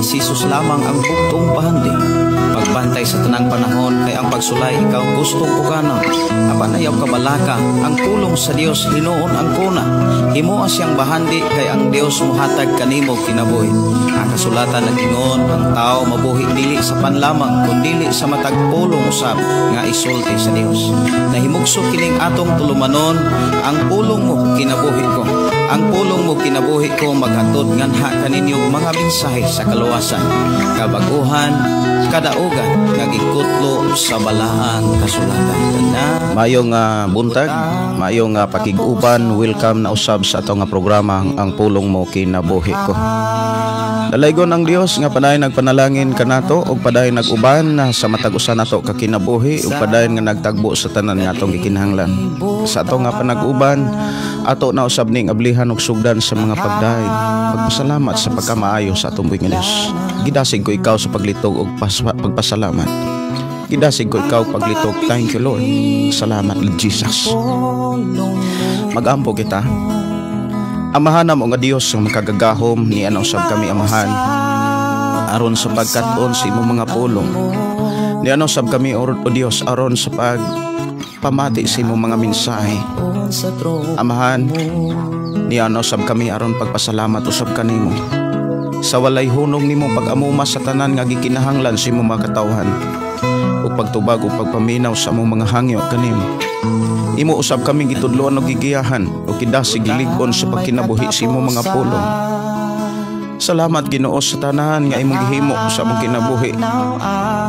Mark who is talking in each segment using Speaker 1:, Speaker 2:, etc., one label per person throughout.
Speaker 1: Si Jesus lamang ang bugtong bahandi. Pagbantay sa tanang panahon kay ang pagsulay ikaw gustong puganon. Apan ayaw kabalaka, ang pulong sa Dios hinuon ang kuna. Himoa siyang bahandi kay ang Dios mohatag kanimo kinabuhi. Ang kasulatan nag-ingon, ang tao mabuhi dili sa panlamang kundili sa matag pulong usab nga isulti sa Dios. Nahimugso kining atong tulumanon, ang pulong mo kinabuhi ko. Ang pulong mo kinabuhi ko maghatod nganha kaninyo mga mensahe sa kaluwasan, kabaguhan, kadaugan nga gikutlo sa balaang kasulatan.
Speaker 2: Maayong buntag, maayong pakig-uban, welcome na usab sa atong programa Ang Pulong Mo Kinabuhi Ko. Dalaygon ang Dios nga padayon nagpanalangin kanato ug padayon nag-uban sa matag usa nato ka kinabuhi ug padayon nga nagtagbo sa tanan nga atong gikinahanglan. Sa atong nga panag-uban, ato na usab ning ablihan og sugdan sa mga pagdaig. Pagpasalamat sa pagkamaayo sa atong buhi nga Dios. Gidasig ko ikaw sa paglitog og pagpasalamat. Gidasig ko ikaw paglitog. Thank you, Lord. Salamat, Jesus. Magampo kita. Amahan namo nga Dios nga makagagahom, ni ano usab kami, Amahan, aron sa pagkat-on sa imong mga pulong. Ni ano usab kami, o Dios, aron sa pagpamati sa imong mga mensahe. Amahan, ni ano usab kami aron pagpasalamat usab kanimo sa walay hunong nimo pag-amuma sa tanan nga gikinahanglan sa imong mga katawhan ug pagtubag ug pagpaminaw sa among mga hangyo kanimo. Imo usab kami gitudloan og gigiyahan ug kidasig gilig-on sa pagkinabuhi sa imong mga pulong. Salamat, Ginoo, sa tanan nga imong gihimo sa among kinabuhi.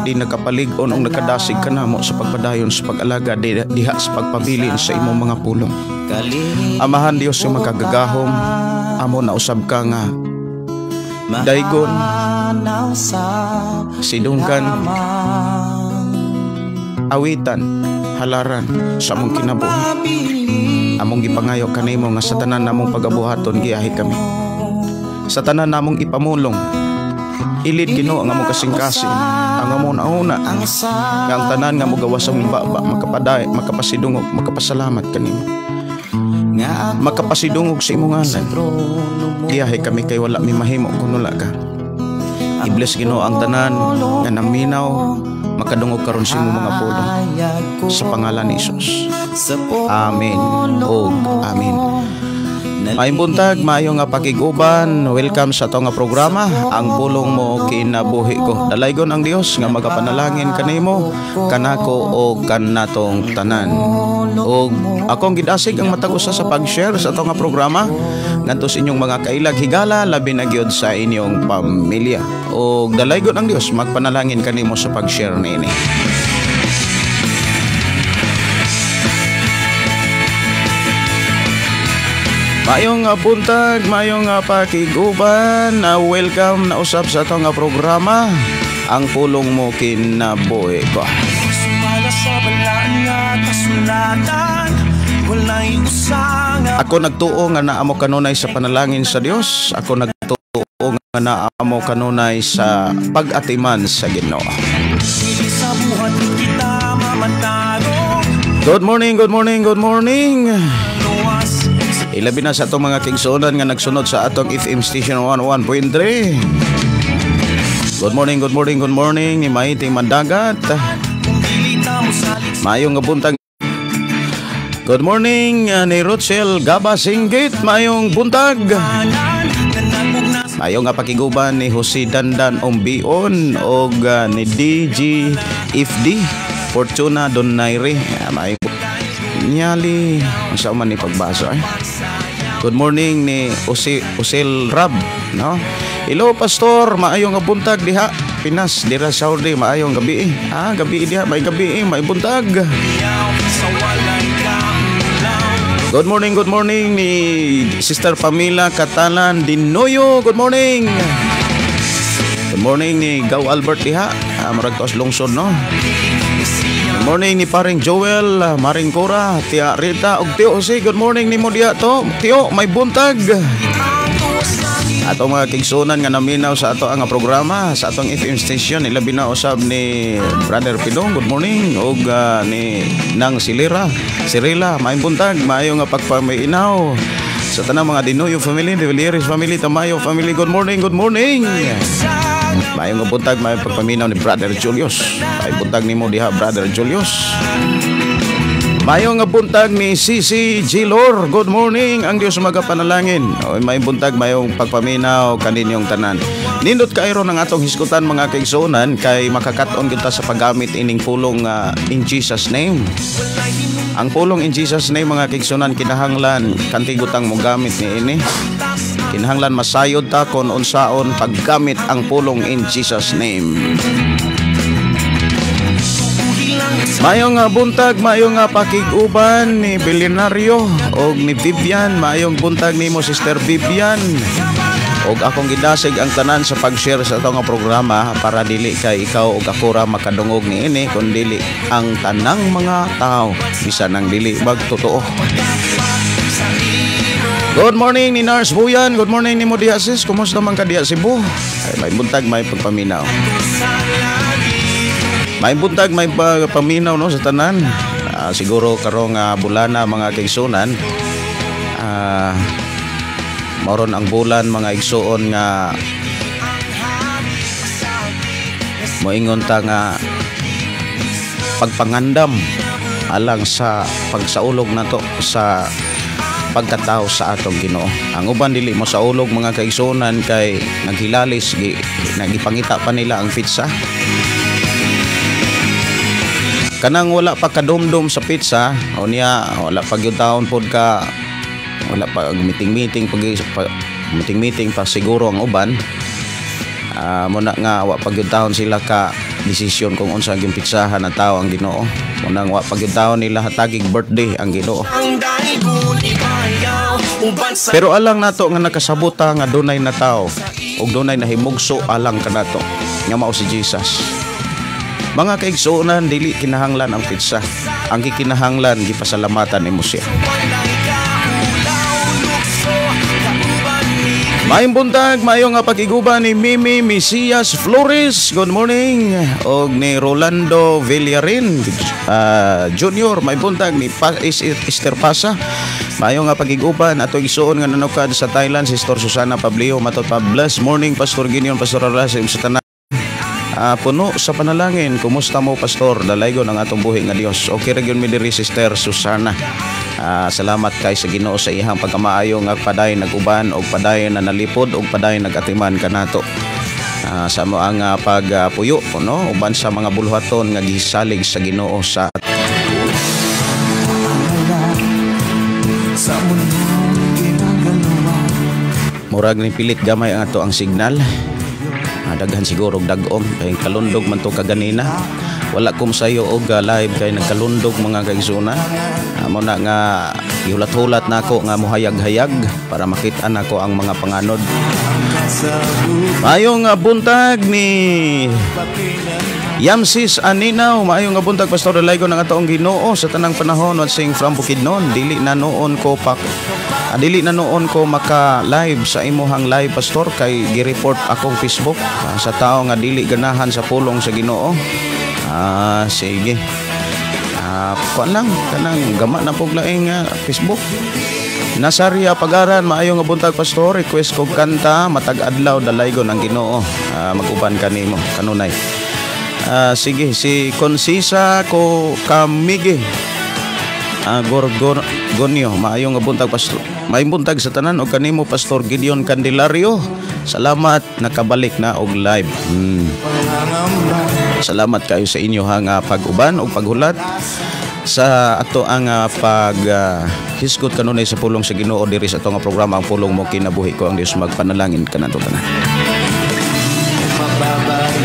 Speaker 2: Di nakapalig-on og nakadasig kanamo sa pagpadayon sa pag-alaga diha sa pagpabilin sa imong mga pulong. Amahan Dios nga makagagahom, amo na usab ka nga daygon, sidungkan, awitan, halaran sa among kinabuhi. Among gipangayo kanimo nga sa tanan namong pagabuhaton giyahi kami. Sa tanan namong ipamulong, ilid, Ginoo, ang among kasing-kasing, ang among nauna, nga ang tanan nga mogawas sa among baba makapaday, makapasidungog, makapasalamat kanimo, makapasidungog sa imong ngalan. Giyahi kami kay wala mi mahimo kun wala ka. I-bless, Ginoo, ang tanan nga naminaw, makadungog karon sa imong mga pulong sa pangalan ni Jesus. Amen ug amen. Maayong buntag, maayo nga pakig-uban. Welcome sa atong nga programa, Ang Pulong Mo Kinabuhi Ko. Dalaygon ang Dios nga magapanalangin kanimo, kanako o kanatong tanan. Og akong gidasig ang matag usa sa pag-share sa atong nga programa ngadto sa inyong mga kailag higala, labi na gyud sa inyong pamilya. Og dalaygon ang Dios magpanalangin kanimo sa pag-share niini. Maayong buntag, maayong pakig-uban. Welcome na usab sa atong programa, Ang Pulong Mo Kinabuhi Ko. Ako nagtuo nga naamo kanunay sa panalangin sa Dios. Ako nagtuo nga naamo kanunay sa pag-atiman sa Ginoo. Good morning, good morning, good morning. Ilabi na sa atong mga kigsuonan nga nagsunod sa atong FM station 101.3. Good morning, good morning, good morning ni Maiti Mandagat. Maayong buntag. Good morning ni Rochelle Gaba Singgit. Maayong buntag. Maayong nga pakiguban ni Jose Dandan Ombion og ni DG FD Fortuna Donaire. Maayong nyali unsa man ni pagbaso eh. Good morning ni Usil Rab, no? Hello Pastor, maayong nga buntag diha Pinas, dira Saudi, maayong gabi. Ah, gabi diha, may gabi, may buntag. Good morning ni Sister Pamela Katalan Dinoyo. Good morning. Good morning ni Gaw Albert diha. Murag tuas lungsod, no? Good morning ni Paring Joel, Maring Cora, Tia Rita ug Tio Jose. Good morning nimo diha to. Tio, may buntag. Ato mga kigsunan nga naminaw sa ato ang programa sa atong FM station, ilabi na usab ni Brother Pidong. Good morning ug ni Nang Silira, Sirila, may buntag, maayo nga pagpamainaw. Sa tanang mga Dinoyo family, De Villieres family, Tamayo family, good morning, good morning. Maayong buntag, maayong pagpaminaw ni Brother Julius. Maayong buntag nimo diha, Brother Julius. Maayong buntag ni Sisi Gilor. Good morning. Ang Dios magapanalangin. O, maayong buntag, maayong pagpaminaw kaninyong tanan. Nindot kaayo ang atong hisgutan, mga kaigsuonan, kay makakat-on kita sa paggamit ining pulong "In Jesus Name". Ang pulong "In Jesus Name", mga kaigsuonan, kinahanglan kantigutang mo gamit ni ini. Kinahanglan masayod ta kon unsaon paggamit ang pulong "In Jesus Name". Maayong buntag, maayong pakig-uban ni Billionario og ni Vivian. Maayong buntag nimo, Sister Vivian. Og akong gidasig ang tanan sa pag-share sa atong nga programa para dili kay ikaw og ako ra makadungog niini, kun dili ang tanang mga tao bisan ang dili magtotoo. Good morning ni Nars Buyan. Good morning nimo diha, sis. Kumusta man ka diha Cebu? Ay, may buntag, may pagpaminaw. May buntag, may paminaw, no, sa tanan. Siguro karong bulana, mga kaigsuonan, mao ron ang bulan, mga igsuon, nga moingon ta nga pagpangandam alang sa pagsaulog nato sa pagkatao sa atong Ginoo. Ang uban dili mo saulog, mga kaigsuonan, kay naghilalis gi, nagipangita pa nila ang pizza. Kanang wala pa kadumdum sa pizza o niya, wala pa gyud taon pod ka, wala pa meeting-meeting pag pa, meeting-meeting pa siguro ang uban. Muna nga wa pa gyud taon sila ka desisyon kung unsa ang pitsahan na tao ang Ginoo. Muna wa pa gyud taon nila hatagig birthday ang Ginoo. Pero alang nato nga nakasabota nga dunay na tao ug dunay nahimugso alang kanato nga mao si Jesus. Mga kaigsuonan, dili kinahanglan ang pizza. Ang gikinahanglan, gipasalamatan nimo siya. Maayong buntag, maayong nga pag-iguban ni Mimi Mesias Flores. Good morning. Og ni Rolando Villarin Junior, may buntag ni Esther Pasa. Maayong nga pag-iguban ato igsuon nga nanukad sa Thailand, Sister Susana Pablio. Matod pa, bless morning, Pastor Gideon, Pastor Alas, sa tanan. Puno sa panalangin. Kumusta mo, Pastor? Dalaygon ang atong buhi nga Dios. Okay ra gyud mi diri, Sister Susana. Salamat kay sa Ginoo sa iyang pagkamaayo nga padayon nag-uban og padayon na nalipod og padayon nagatiman kanato. Sa mo ang pagpuyo, no, uban sa mga buluhaton nga gisalig sa Ginoo sa murag ni pilit gamay ang ato ang signal. Daghan siguro og dag-om kay kalundog man to kaganina. Wala ko sayo og live kay nagkalundog, mga kaigsuonan. Mo na nga gihulat-hulat nako nga mohayag-hayag para makita nako ang mga panganod. Maayong buntag ni Yamsis Aninaw. Maayong buntag, Pastor, Dalaygon ang atong Ginoo sa tanang panahon. Watching from Bukidnon. Dili na noon ko maka live sa imuhang live, Pastor, kay gi-report akong Facebook sa tao nga dili ganahan sa pulong sa Ginoo. Sige. Kuan lang kanang gama na pug laing Facebook. Nasaria Pagaran, maayo nga buntag, Pastor, request kog kanta "Matag Adlaw Dalaygon ang Ginoo". Mag-uban kanimo kanunay. Sige, si Konsisa ko Kamigi. Gorgonio, maayong nga buntag, Pastor. Maayong buntag sa tanan og kanimo, Pastor Gideon Candelario. Salamat nakabalik na og live. Salamat kayo sa inyo ha nga pag-uban og paghulat sa ato ang pag hisgot kanunay sa pulong sa Ginoo diri sa ato nga programa, Ang Pulong Mo Kinabuhi Ko. Ang Dios magpanalangin kanato tanan.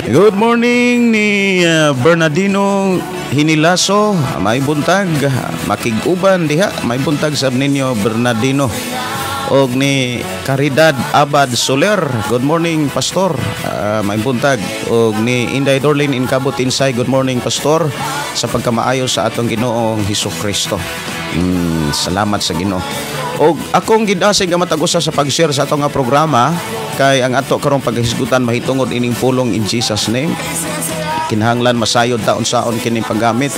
Speaker 2: Good morning ni Bernardino Hinilaso, may buntag, makig-uban diha, may buntag sab ninyo, Bernardino. Og ni Caridad Abad Soler, good morning, Pastor. May buntag. Og ni Inday Dorlin Incabot Insay, good morning, Pastor, sa pagkamaayo sa atong Ginoong Hesus Kristo. Salamat sa Ginoo. Og akong gidasig ang matag usa sa pag-share sa atong nga programa kay ang ato karong paghisgutan mahitungod ining pulong "In Jesus Name". Kinahanglan masayod ta unsaon kining paggamit.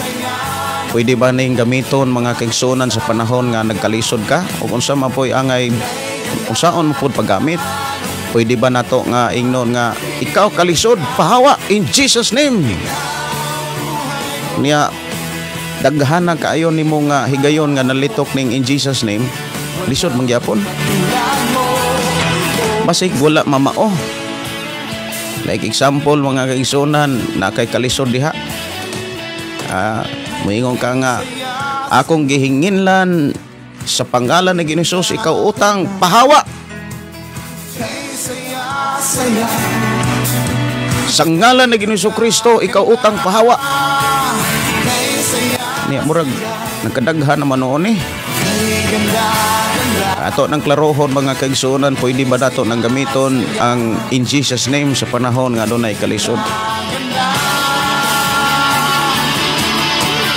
Speaker 2: Pwede ba ning gamiton, mga kaigsuonan, sa panahon nga nagkalisod ka? O unsa man po'y angay unsaon mo pud paggamit? Pwede ba nato nga ingnon nga ikaw kalisod, pahawa in Jesus name? Niya daghan na kaayo nimo nga higayon nga nalitok ning in Jesus name, lisod man gyapon. Basig wala mamao. Like example mga kaigsuonan, na kay kalisod diha. Moingon ka nga akong gihinginlan sa pangalan ni Ginoong Hesus, ikaw utang, pahawa. Sa ngalan ni Ginoong Kristo, ikaw utang, pahawa. Niya murag nagkadaghan naman noon eh. Ato nang klarohon mga kaigsuonan, pwede ba nato nang gamiton ang in Jesus name sa panahon nga adunay kalisod?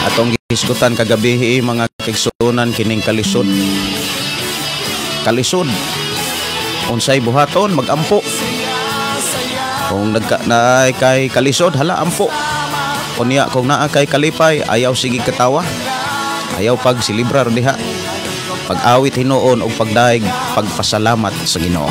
Speaker 2: Atong gihisgutan kagabi mga kaigsuonan kining kalisod. Kalisod. Unsay buhaton, magampo. Kung naay kay kalisod, hala ampo. Unya kung naa kay kalipay, ayaw sige katawa. Ayaw pag silibrar diha. Pag-awit hinuon og pagdaig, pagpasalamat sa Ginoo.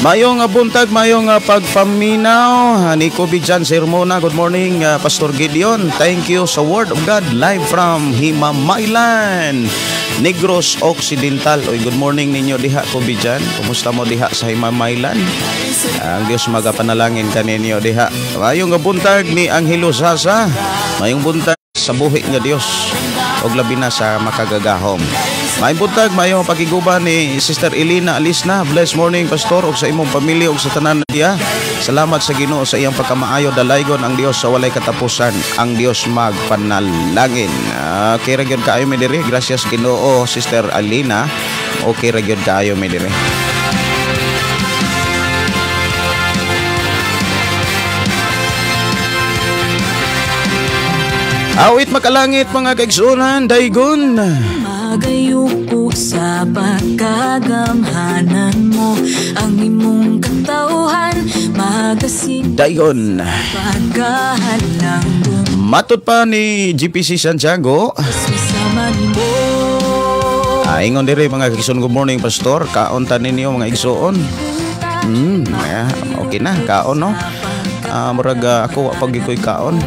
Speaker 2: Mayong buntag, mayong pagpaminaw. Nico Bijan Sermona, good morning, Pastor Gideon. Thank you sa Word of God live from Himamaylan, Negros Occidental. Oy, good morning ninyo diha, Kobe Jan. Kumusta mo diha sa Himamaylan? Ang Dios magapanalangin kaninyo diha. Mayong buntag ni Angelo Sasa. Mayong buntag sa buhi nga Dios og labi na sa makagagahom. Maayong buntag, maayong pakiguban ni Sister Elena Alisna. Blessed morning, Pastor, ug sa imong pamilya ug sa tanan diha. Salamat sa Ginoo sa iyang pagkamaayo. Dalaygon ang Dios sa walay katapusan. Ang Dios magpanalangin. Okay ra gyud kaayo mi diri. Gracias Ginoo, Sister Elena. Okay ra gyud kaayo mi diri. Awit makalangit mga kaigsuonan, daygon.
Speaker 3: Magayuko sa pagkagamhanan mo, ang imong katauhan magasing
Speaker 2: dayon. Matod pa ni GPC Santiago. Ingon diri mga kaigsuon, good morning Pastor. Kaon ta ninyo mga igsuon. Okay na, kaon no. Murag ako wa pag ikoy kaon.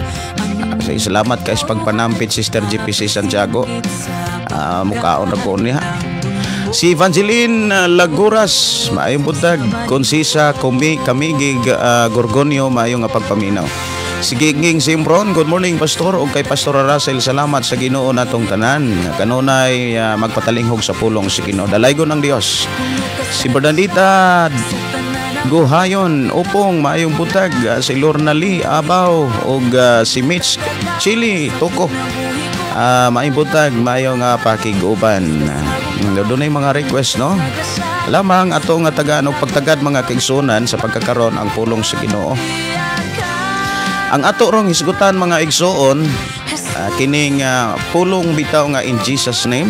Speaker 2: Salamat kay sa pagpanampit Sister GPC Santiago. Mukaon ra ko niya. Si Evangeline Laguras, maayong buntag. Konsisa Kamigig Gorgonio, maayong pagpaminaw. Si Ginging Simbron, good morning Pastor ug kay Pastor Russell, salamat sa Ginoo natong tanan. Kanunay magpatalinghog sa pulong sa Ginoo. Dalaygon ang Dios. Si Bernadita Guhayon, upong maayong buntag. Si Lorna Lee Abaw ug si Mitch Chili Toko. Maayong buntag, maayong pakig-uban. Dunay mga request no. Lamang ato nga tagaan og pagtagad mga kaigsuonan sa pagkakaron ang pulong sa Ginoo. Ang ato rong hisgutan mga igsuon, kining pulong bitaw nga in Jesus name.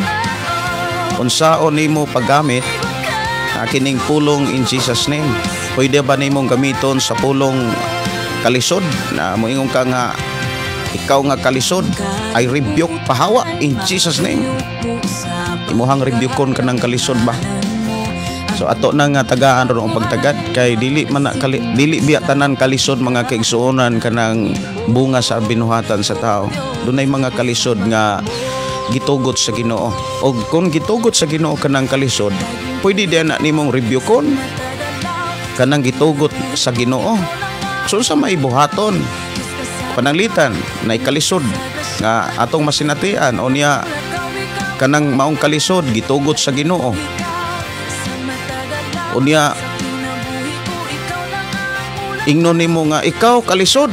Speaker 2: Unsaon nimo paggamit kining pulong in Jesus name? Pwede ba nimong gamiton sa pulong kalisod na moingon ka nga ikaw nga kalisod ay rebuke pahawa in Jesus name? Imuhang rebukon ka ng kalisod ba? So ato na nga tagaan ron ang pagtagad kay dili man na dili biya tanan kalisod mga kaigsuonan kanang bunga sa binuhatan sa tao. Dunay mga kalisod nga gitugot sa Ginoo. Og kung gitugot sa Ginoo kanang kalisod, pwede din na nimong rebukon kanang gitugot sa Ginoo. So sa may buhaton pananglitan na kalisod nga atong masinatian o niya kanang maong kalisod gitugot sa Ginoo. Unya ingnon nimo nga ikaw kalisod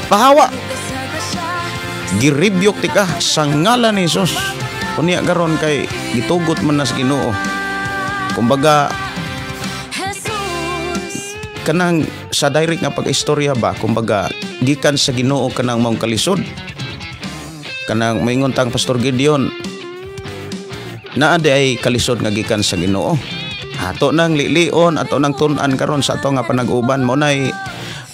Speaker 2: pahawa, girebuke ti ka sa ngalan ni Jesus. Unya karon kay gitugot man na sa Ginoo. Kumbaga kanang Sa direct nga pag-istorya ba, kumbaga gikan sa Ginoo kanang maong kalisod, kanang moingon tang Pastor Gideon, naa di ay kalisod nga gikan sa Ginoo? Ato nang lilion, ato nang tun-an karon sa ato nga panag-uban. Mo nay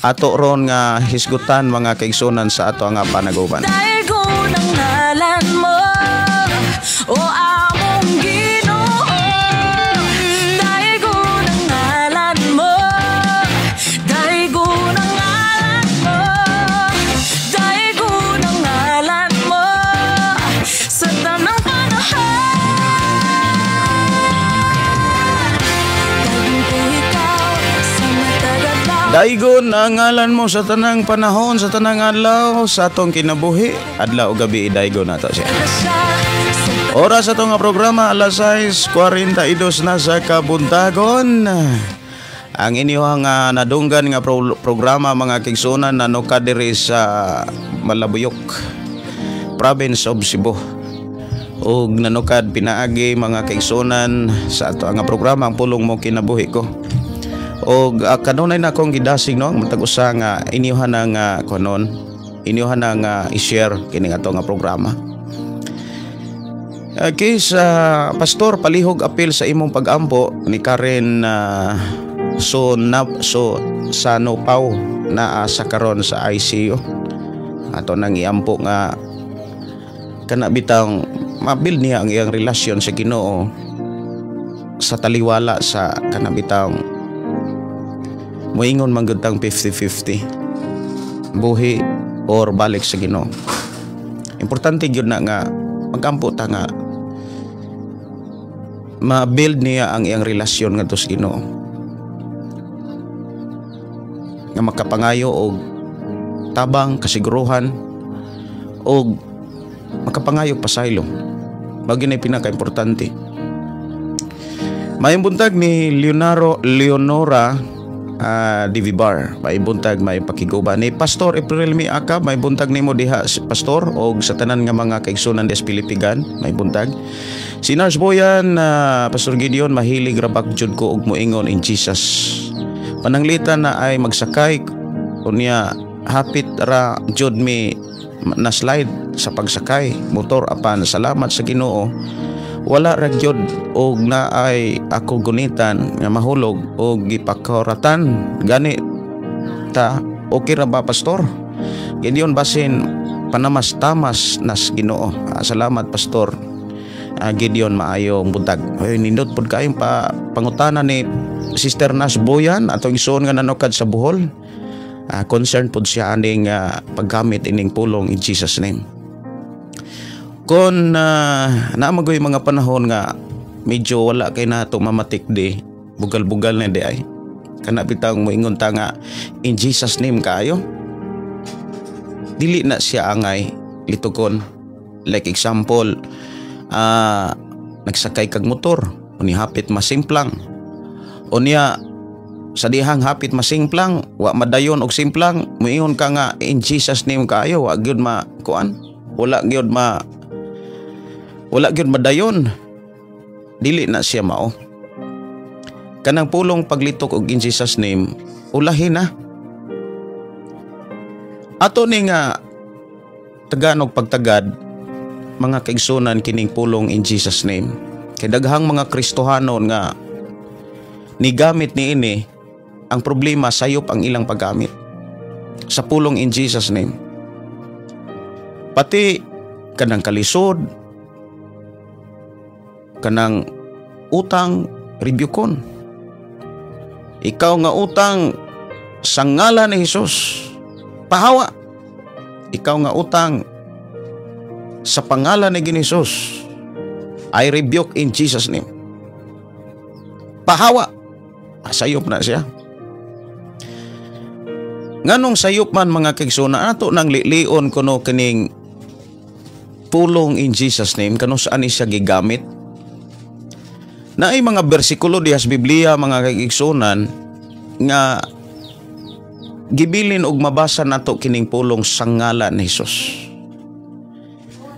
Speaker 2: ato ron nga hisgutan, mga kaigsunan, sa ato nga panag-uban.
Speaker 3: Daygon ang ngalan mo, O among Ginoo. Daygon ang ngalan mo. Daygon ang ngalan mo. Daygon ang ngalan mo sa tanang panahon. Daygon ko ikaw sa matag adlaw.
Speaker 2: Daygon ang ngalan mo sa tanang panahon, sa tanang adlaw, sa atong kinabuhi. Adlaw o gabi, idaygon nato siya. Oras sa atong nga programa, alas 6:42 na sa kabuntagon. Ang inyong nadunggan nga programa, mga kaigsunan, nanukad diri sa Malabuyok, Province of Cebu. Ug nanukad pinaagi, mga kaigsunan, sa ato nga programa, Ang Pulong Mo Kinabuhi Ko. Og kanunay na akong gidasig, no, matag usa nga inyuhan nga kunon, inyuhan nga i-share kining ato nga programa. Okay, sa Pastor, palihog apil sa imong pagampo ni Karen so na so sa Nopaw naa sa karon sa ICU. Ato nang iampo nga kana bitang mabuild niya ang iyang relasyon sa Ginoo sa taliwala sa kana bitang moingon man gud tang 50-50, buhi or balik sa Ginoo. Importante gyud na nga magampo ta nga ma-build niya ang iyang relasyon ngadto sa Ginoo, nga makapangayo og tabang, kasiguruhan og makapangayo pasaylo. Mao gyud na pinaka-importante. Maayong buntag ni Leonaro Leonora Divibar. Maayong buntag, may pakiguban ni Pastor April Mi Akab. May buntag nimo diha, Pastor, og sa tanan nga mga kaigsunan des Pilipigan. May buntag. Si Nars Boyan, Pastor Gideon, mahilig rabak jud ko og moingon "In Jesus". Pananglitan na ay magsakay unya hapit ra jud mi na slide sa pagsakay motor, apan salamat sa Ginoo, wala ra gyud og naay ako gunitan nga mahulog og gipakuratan gani ta. Okay ra ba, Pastor Gideon? Basin panamas-tamas nas Ginoo. Salamat, Pastor Gideon, maayong buntag. Ay, nindot pud kayong pa pangutana ni Sister Nas Boyan, atong isuon nga nanukad sa Bohol. Concerned pud siya aning paggamit ining pulong "In Jesus Name". Kung naa magoy mga panahon nga medyo wala kay nato mamatik di, bugal-bugal na di ay. Kana bitang moingon ta nga "In Jesus Name" kaayo. Dili na siya angay litukon. Like example, nagsakay kag motor, uni hapit masimplang. Unya sa dihang hapit masimplang, wa madayon og simplang, moingon ka nga "In Jesus Name" kaayo, wa gyud ma kuan. Wala gyud madayon. Dili na siya mao. Kanang pulong paglitok og "In Jesus Name", ulahin na. Ato ni nga taganog pagtagad, mga kaigsunan, kining pulong "In Jesus Name". Kay daghang mga Kristohanon nga nigamit ni ini, ang problema, sayop ang ilang paggamit sa pulong "In Jesus Name". Pati kanang kalisod, kanang utang, rebuke. Ikaw nga utang, sa ngalan ni Jesus, pahawa. Ikaw nga utang, sa pangalan ni Jesus, I rebuke in Jesus Name. Pahawa. Sayop na siya. Nganong sayop man, mga kaigsunan, ato nang lilion kuno kining pulong "In Jesus Name" kano saan siya gigamit. Naay mga bersikulo diha sa Biblia, mga kaigsunan, nga gibilin og mabasa nato kining pulong "sa ngalan ni Jesus".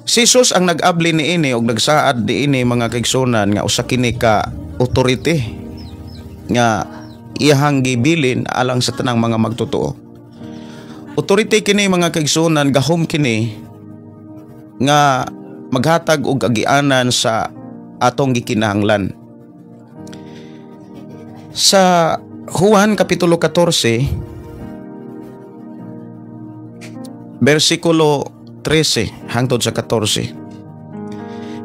Speaker 2: Si Jesus ang nag-abli niini og nagsaad niini, mga kaigsunan, nga usa kini ka authority nga iyahang gibilin alang sa tanang mga magtotoo. Authority kini, mga kaigsuonan, gahom kini nga maghatag og agianan sa atong gikinahanglan. Sa Juan Kapitulo 14 versikulo 13 hangtod sa 14.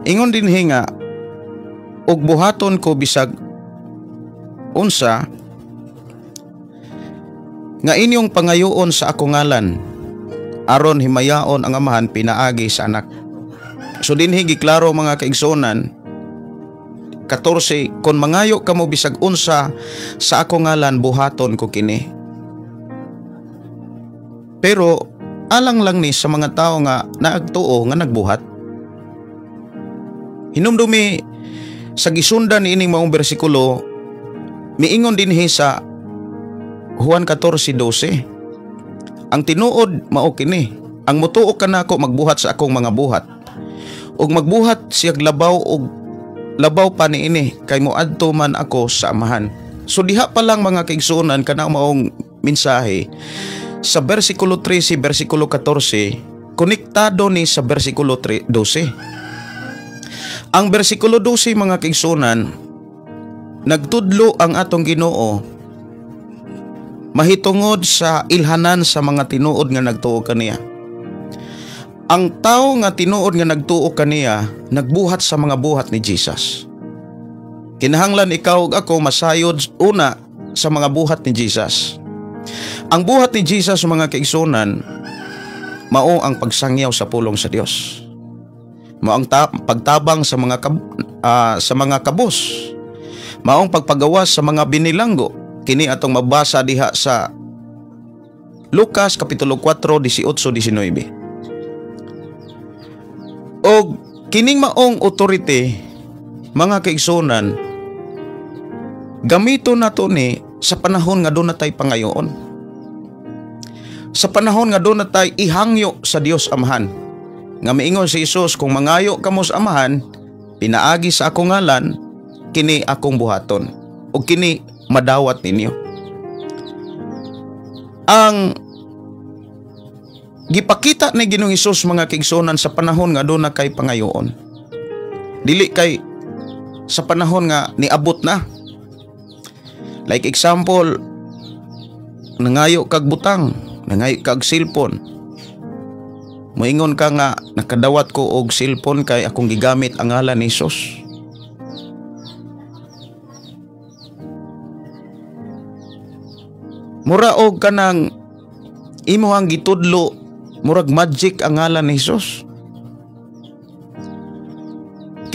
Speaker 2: Ingon dinhi nga, "Ug buhaton ko bisag unsa nga inyong pangayoon sa akong ngalan, aron himayaon ang Amahan pinaagi sa Anak." So dinhi giklaro, mga kaigsuonan, 14, "Kon mangayo kamo bisag unsa sa akong ngalan, buhaton ko kini." Pero alang lang ni sa mga tao nga naagtuo nga nagbuhat. Hinumdumi sa gisundan niining maong bersikulo, miingon dinhi sa Juan 14:12, "Ang tinuod mao kini, ang mutuo kanako magbuhat sa akong mga buhat, ug magbuhat siyag labaw og labaw pa niini, kay moadto man ako sa Amahan." So diha pa lang, mga kaigsuonan, kana maong mensahe sa versikulo 13, versikulo 14, konektado ni sa versikulo 12. Ang versikulo 12, mga kaigsuonan, nagtudlo ang atong Ginoo mahitungod sa ilhanan sa mga tinuod nga nagtuo kaniya. Ang tao nga tinuod nga nagtuo kaniya, nagbuhat sa mga buhat ni Jesus. Kinahanglan ikaw ug ako masayod una sa mga buhat ni Jesus. Ang buhat ni Jesus, mga kaigsuonan, mao ang pagsangyaw sa pulong sa Dios. Mao ang pagtabang sa mga kabos. Maong pagpagawas sa mga binilanggo. Kini atong mabasa diha sa Lucas Kapitulo 4, 18, 19. Og kining maong authority, mga kaigsuonan, gamito nato ni sa panahon nga doon na tay pangayoon. Sa panahon nga doon na tay ihangyo sa Dios Amahan. Nga miingon si Hesus, "Kung mangayo kamo sa Amahan pinaagi sa akong ngalan, kini akong buhaton ug kini madawat ninyo." Ang gipakita ni Ginoong Hesus, mga kaigsuonan, sa panahon nga doon na kay pangayoon. Dili kay sa panahon nga niabot na. Like example, nangayo kag butang, nangayo kag cellphone. Moingon ka nga, "Nakadawat ko og cellphone kay akong gigamit ang ngalan ni Hesus." Mura og kanang imo ang gitudlo, murag magic ang ngalan ni Hesus.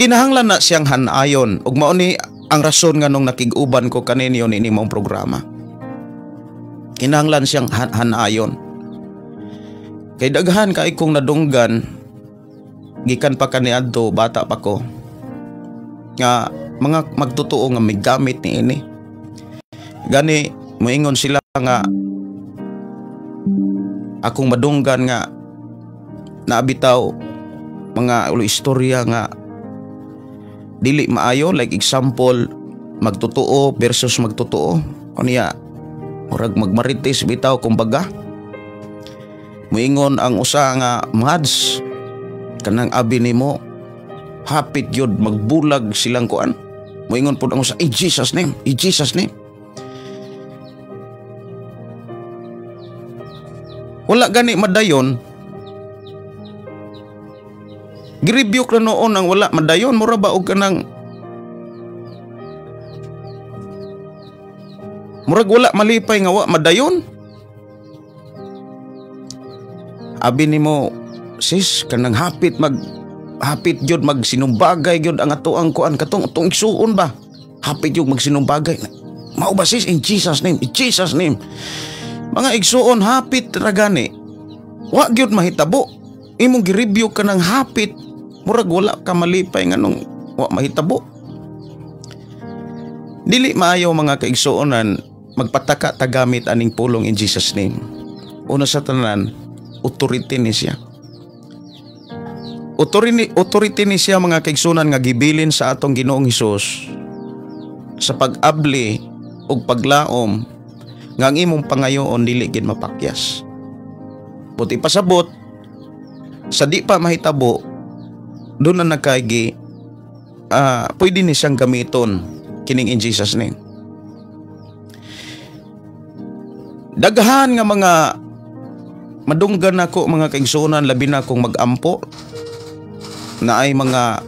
Speaker 2: Kinahanglan na siyang hanayon, ug mao ni ang rason nga nung nakig-uban ko kaninyo niini maong programa. Kinahanglan siyang hanayon. Kay daghan kay kong nadunggan gikan pa kaniadto bata pa ko nga mga magtotoo nga may gamit niini. Gani moingon sila nga akong madunggan nga naabitaw mga ulo istorya nga dili maayo, like example magtotoo versus magtotoo, unya murag magmarites bitaw kumbaga. Moingon ang usa nga, "Mads, kanang abi nimo hapit gyud magbulag silang kuan." Moingon pud ang usa, "In Jesus name, in Jesus name." Wala gani madayon. Girebuke na noon ang wala madayon. Mura ba og kanang murag wala malipay nga wa madayon. Abi nimo, sis, kanang hapit gyud magsinumbagay gyud ang atoang kuan, katong atong igsuon ba? Hapit gyud magsinumbagay. Mao ba, sis? In Jesus name, in Jesus name. Mga igsuon, hapit ra gani. Wa gyud mahitabo. Imong gireview ka ng hapit, murag wala ka malipay nganong wa mahitabo. Dili maayo, mga kaigsuonan, magpataka ta gamit aning pulong "in Jesus name." Una sa tanan, authority ni siya. Authority ni siya, mga kaigsuonan, nga gibilin sa atong Ginoong Hesus sa pag-abli ug paglaom nga ang imong pangayoon dili gid mapakyas. Buti pasabot sa di pa mahitabo, doon na nagkagi pwede ni siyang gamiton kining in Jesus name. Daghan nga mga madunggan nako mga kaigsuonan, labi na kung magampo na ay mga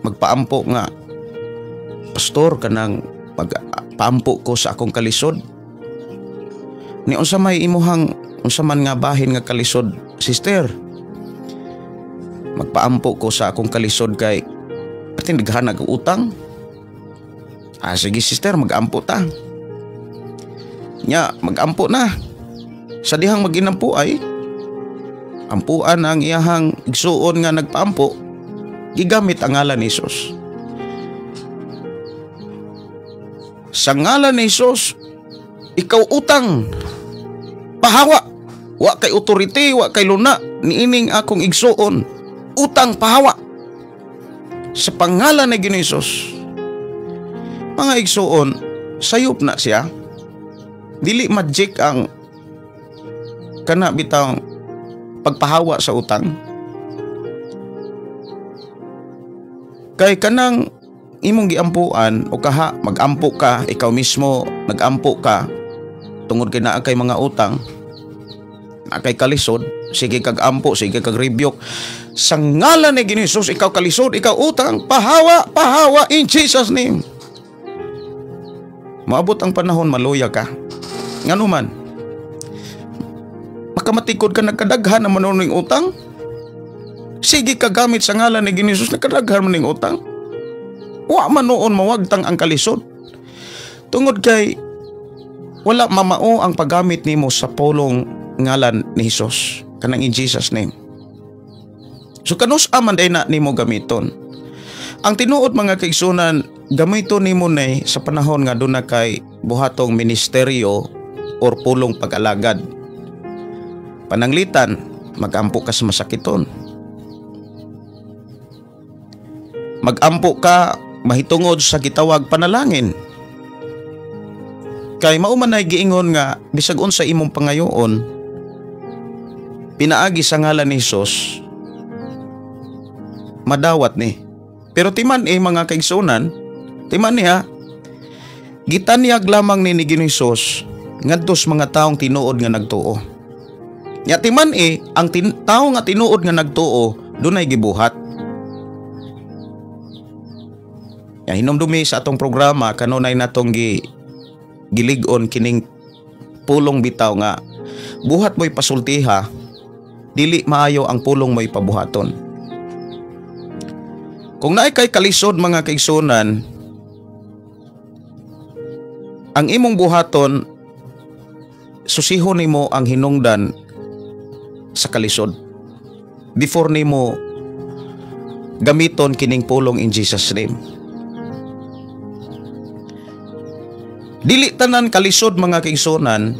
Speaker 2: magpaampo nga, pastor, kanang magpaampo ko sa akong kalisod. Ni unsa may imuhang unsa man nga bahin nga kalisod, sister? Magpaampo ko sa akong kalisod kay patindighan nag utang. Ah, sige sister, magampo ta. Nya, magampo na. Sa dihang maginampo ay ampuan ang iyahang igsuon nga nagpaampo, gigamit ang ngalan ni Jesus. Sa ngalan ni Jesus, ikaw utang, pahawa. Wa kay authority, wa kay luna, niining akong igsuon, utang pahawa. Sa pangalan ni Ginoong Hesus. Mga igsuon, sayop na siya. Dili magic ang kana bitang pagpahawa sa utang. Kay kanang imong giampuan o kaha magampo ka, ikaw mismo nagampo ka tungod kay naa kay mga utang, naa kay kalisod, sige kag ampo, sige kag rebuke. Sa ngalan ni Ginoong Hesus, ikaw kalisod, ikaw utang, pahawa, pahawa in Jesus name. Maabot ang panahon maluya ka. Ngano man, makamatikod ka, nagkadaghan na manuning utang. Sige ka gamit sa ngalan ni Ginoong Hesus, nagkadaghan man ning utang. Wa man noon mawagtang ang kalisod. Tungod kay wala mamao ang paggamit nimo sa pulong ngalan ni Hesus, kanang in Jesus name. So kanus aman day na nimo gamiton. Ang tinuod mga kaigsunan, gamiton nimo ni sa panahon nga duna kay buhatong ministeryo or pulong pag-alagad. Pananglitan, magampo ka sa masakiton. Magampo ka mahitungod sa gitawag panalangin. Kay mao man ay giingon nga bisag unsa imong pangayoon, pinaagi sa ngalan ni Hesus, madawat ni. Pero timan mga kaigsunan, timan niya, gitanyag lamang ni Ginoong Hesus ngadto sa mga taong tinuod nga nagtuo. Nya timan ang tao nga tinuod nga nagtuo dunay gibuhat. Ya, hinumdumi sa atong programa kanunay natong gilig-on kining pulong bitaw nga buhat mo'y pasultiha, dili maayo ang pulong mo'y pabuhaton. Kung naay kay kalisod mga kaigsunan, ang imong buhaton, susihon nimo ang hinungdan sa kalisod before nimo gamiton kining pulong in Jesus name. Dili tanan kalisod mga kaigsunan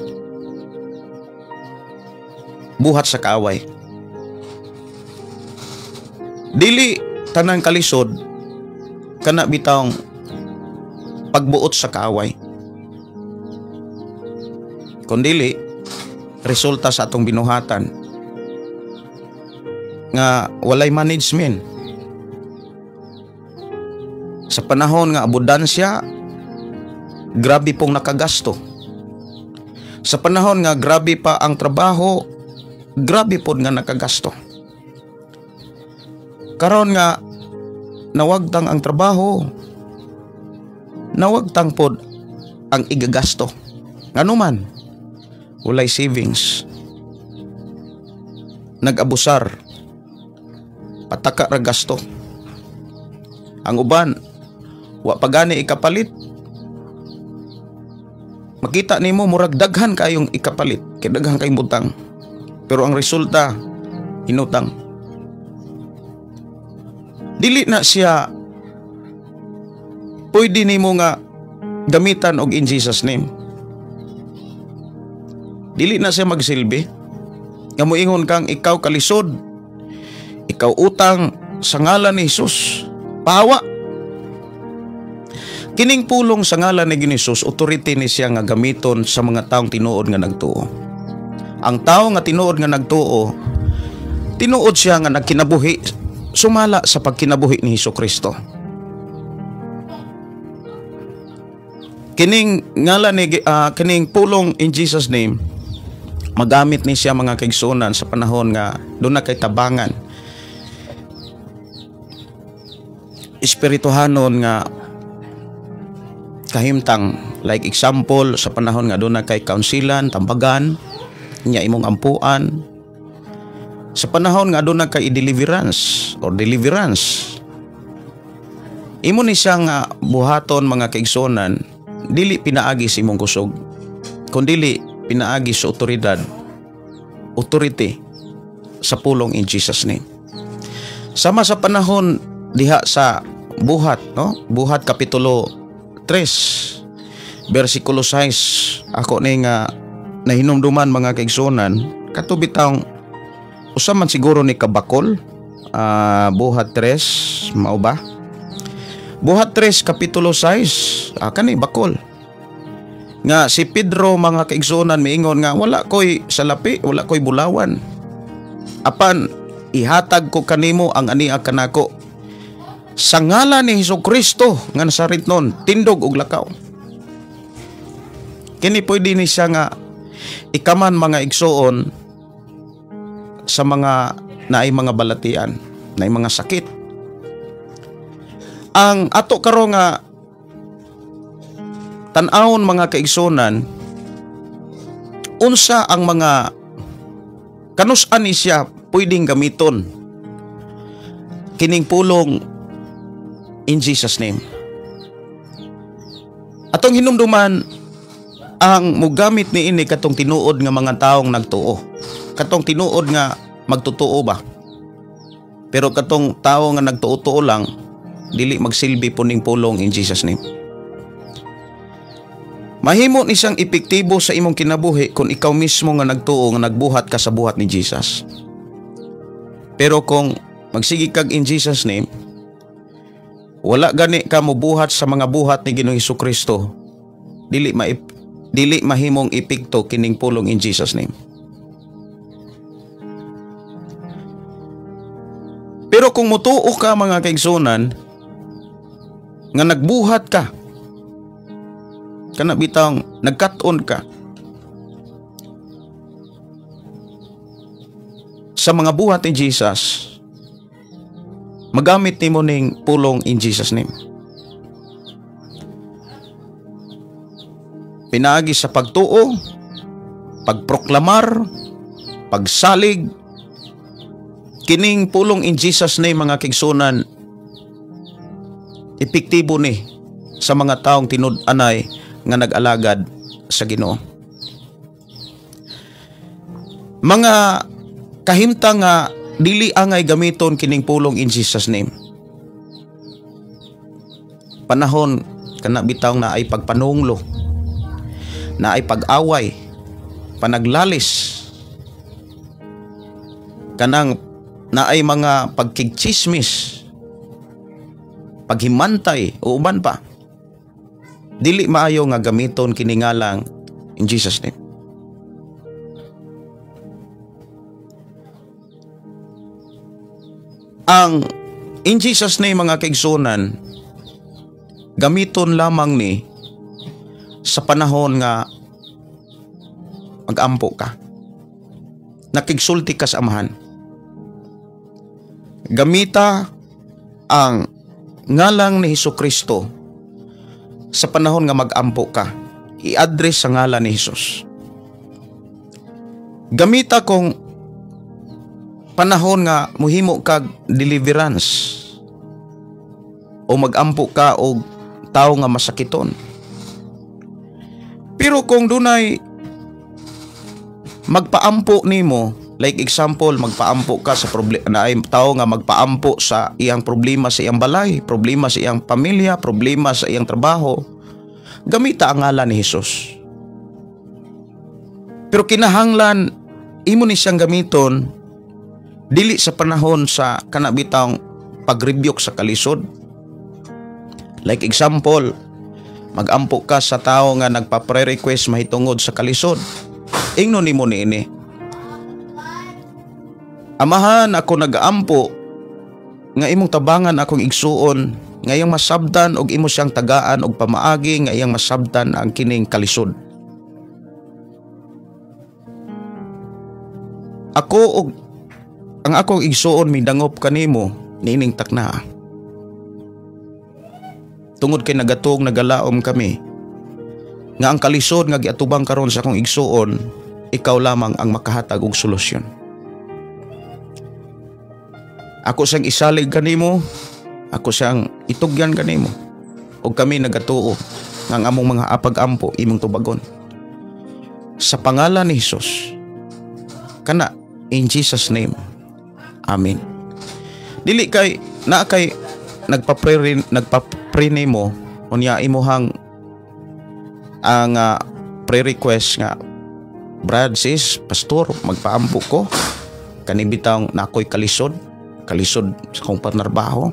Speaker 2: buhat sa kaaway. Dili tanang kalisod kana bitawng pagbuot sa kaaway. Kun dili, resulta sa atong binuhatan nga walay management. Sa panahon nga abundansya, grabe pong nakagasto. Sa panahon nga grabe pa ang trabaho, grabe pod nga nakagasto. Karon nga nawagtang ang trabaho, nawagtang pod ang igagasto. Nganuman, walay savings. Nag-abusar, pataka ra gasto. Ang uban, wa pa gani ikapalit. Makita nimo murag daghan kayong ikapalit, kay daghan kayong butang. Pero ang resulta, inutang. Dili na siya pwede nimo nga gamitan og in Jesus name. Dili na siya magsilbi. Nga moingon kang ikaw kalisod, ikaw utang sa ngalan ni Jesus. Pahawa. Kining pulong sa ngalan ni Ginoong, authority ni siya nga gamiton sa mga taong tinuod nga nagtuo. Ang tao nga tinuod nga nagtuo, tinuod siya nga nagkinabuhi sumala sa pagkinabuhi ni Hesus Kristo. Kining ngalan ni kining pulong in Jesus name magamit ni siya mga kaigsuonan sa panahon nga doon na kay tabangan espirituhanon nga kahimtang, like example sa panahon nga doon na kay kaunsilan, tambagan nya imong ampuan, sa panahon nga doon na kay deliverance or deliverance, imo ni siya nga buhaton mga kaigsuonan, dili pinaagi sa imong kusog kundili pinaagi sa otoridad, authority sa pulong in Jesus name. Sama sa panahon diha sa buhat, no? Buhat kapitulo 3 versikulo 6, ako ni nga nahinumduman mga kaigsuonan, kato bitawng usa man siguro ni kabakol, buhat 3 mao ba? Buhat 3 kapitulo 6, kani bakol nga si Pedro mga kaigsuonan miingon nga wala koy salapi, wala koy bulawan, apan ihatag ko kanimo ang ania kanako. Sa ngalan ni Hesus Kristo nga Nazaretnon, tindog og lakaw. Kini pwede ni siya nga ikaman mga igsuon sa mga naay mga balatian, naay mga sakit. Ang ato karon nga tan-awon mga kaigsuonan, unsa ang mga kanus-an ni siya pwedeng gamiton kining pulong in Jesus name. Atong hinumduman ang mugamit ni ini katong tinuod nga mga taong nagtuo, katong tinuod nga magtotoo ba. Pero katong tao nga nagtuo-tuo lang, dili magsilbi po ning pulong in Jesus name. Mahimo ni siyang epektibo sa imong kinabuhi kung ikaw mismo nga nagtuo nga nagbuhat ka sa buhat ni Jesus. Pero kung magsige kag in Jesus name, wala gani ka mobuhat sa mga buhat ni Ginoong Hesus Kristo, dili mahimong epekto kining pulong in Jesus name. Pero kung mutuo ka mga kaigsuonan nga nagbuhat ka, kana bitang nagkat-on ka sa mga buhat ni Jesus, magamit nimo ning pulong in Jesus name. Pinaagi sa pagtuo, pagproklamar, pagsalig, kining pulong in Jesus name mga kaigsuonan, epektibo ni sa mga taong tinud-anay nga nag-alagad sa Ginoo. Mga kahimtang nga dili angay gamiton kining pulong in Jesus name. Panahon kana bitaw na ay pagpanunglo, na ay pag-away, panaglalis, kanang na ay mga pagkigchismis, paghimantay o uban pa. Dili maayo nga gamiton kini ngalang in Jesus name. Ang in Jesus name mga kaigsuonan, gamiton lamang ni sa panahon nga mag-ampo ka, nakigsulti ka sa Amahan. Gamita ang ngalang ni Hesus Kristo sa panahon nga mag-ampo ka, i-address sa ngalan ni Hesus. Gamita kung panahon nga muhimo kag deliverance o mag-ampo ka og tawo nga masakiton. Pero kung dunay magpaampo nimo, like example, magpaampo ka sa problema, naay tawo nga magpaampo sa iyang problema sa iyang balay, problema sa iyang pamilya, problema sa iyang trabaho, gamita ang ngalan ni Hesus. Pero kinahanglan imo ni siyang gamiton dili sa panahon sa kanabitang pag-rebuke sa kalisod. Like example, Magampo ka sa tao nga nagpa-pre-request mahitungod sa kalisod. Ingnon nimo niini. Amahan, ako nagaampo nga imong tabangan akong igsuon nga iyang masabtan og imo siyang tagaan og pamaagi nga iyang masabtan ang kining kalisod. Ako og ang akong igsuon midangop kanimo niining takna. Tungod kay nagatong nagalaom kami nga ang kalisod nga giatubang karon sa akong igsuon, ikaw lamang ang makahatag og solusyon. Ako siyang isalig kanimo, ako siyang itugyan kanimo, og kami nagatuo nga ang among mga apag-ampo imong tubagon. Sa pangalan ni Hesus, kana in Jesus name. Amen. Dili kay naa kay nagpa-pray nimo unya imuhang ang prayer request nga brad, sis, pastor, magpaampo ko kani bitawng nakoy kalisod sa akong panarbaho.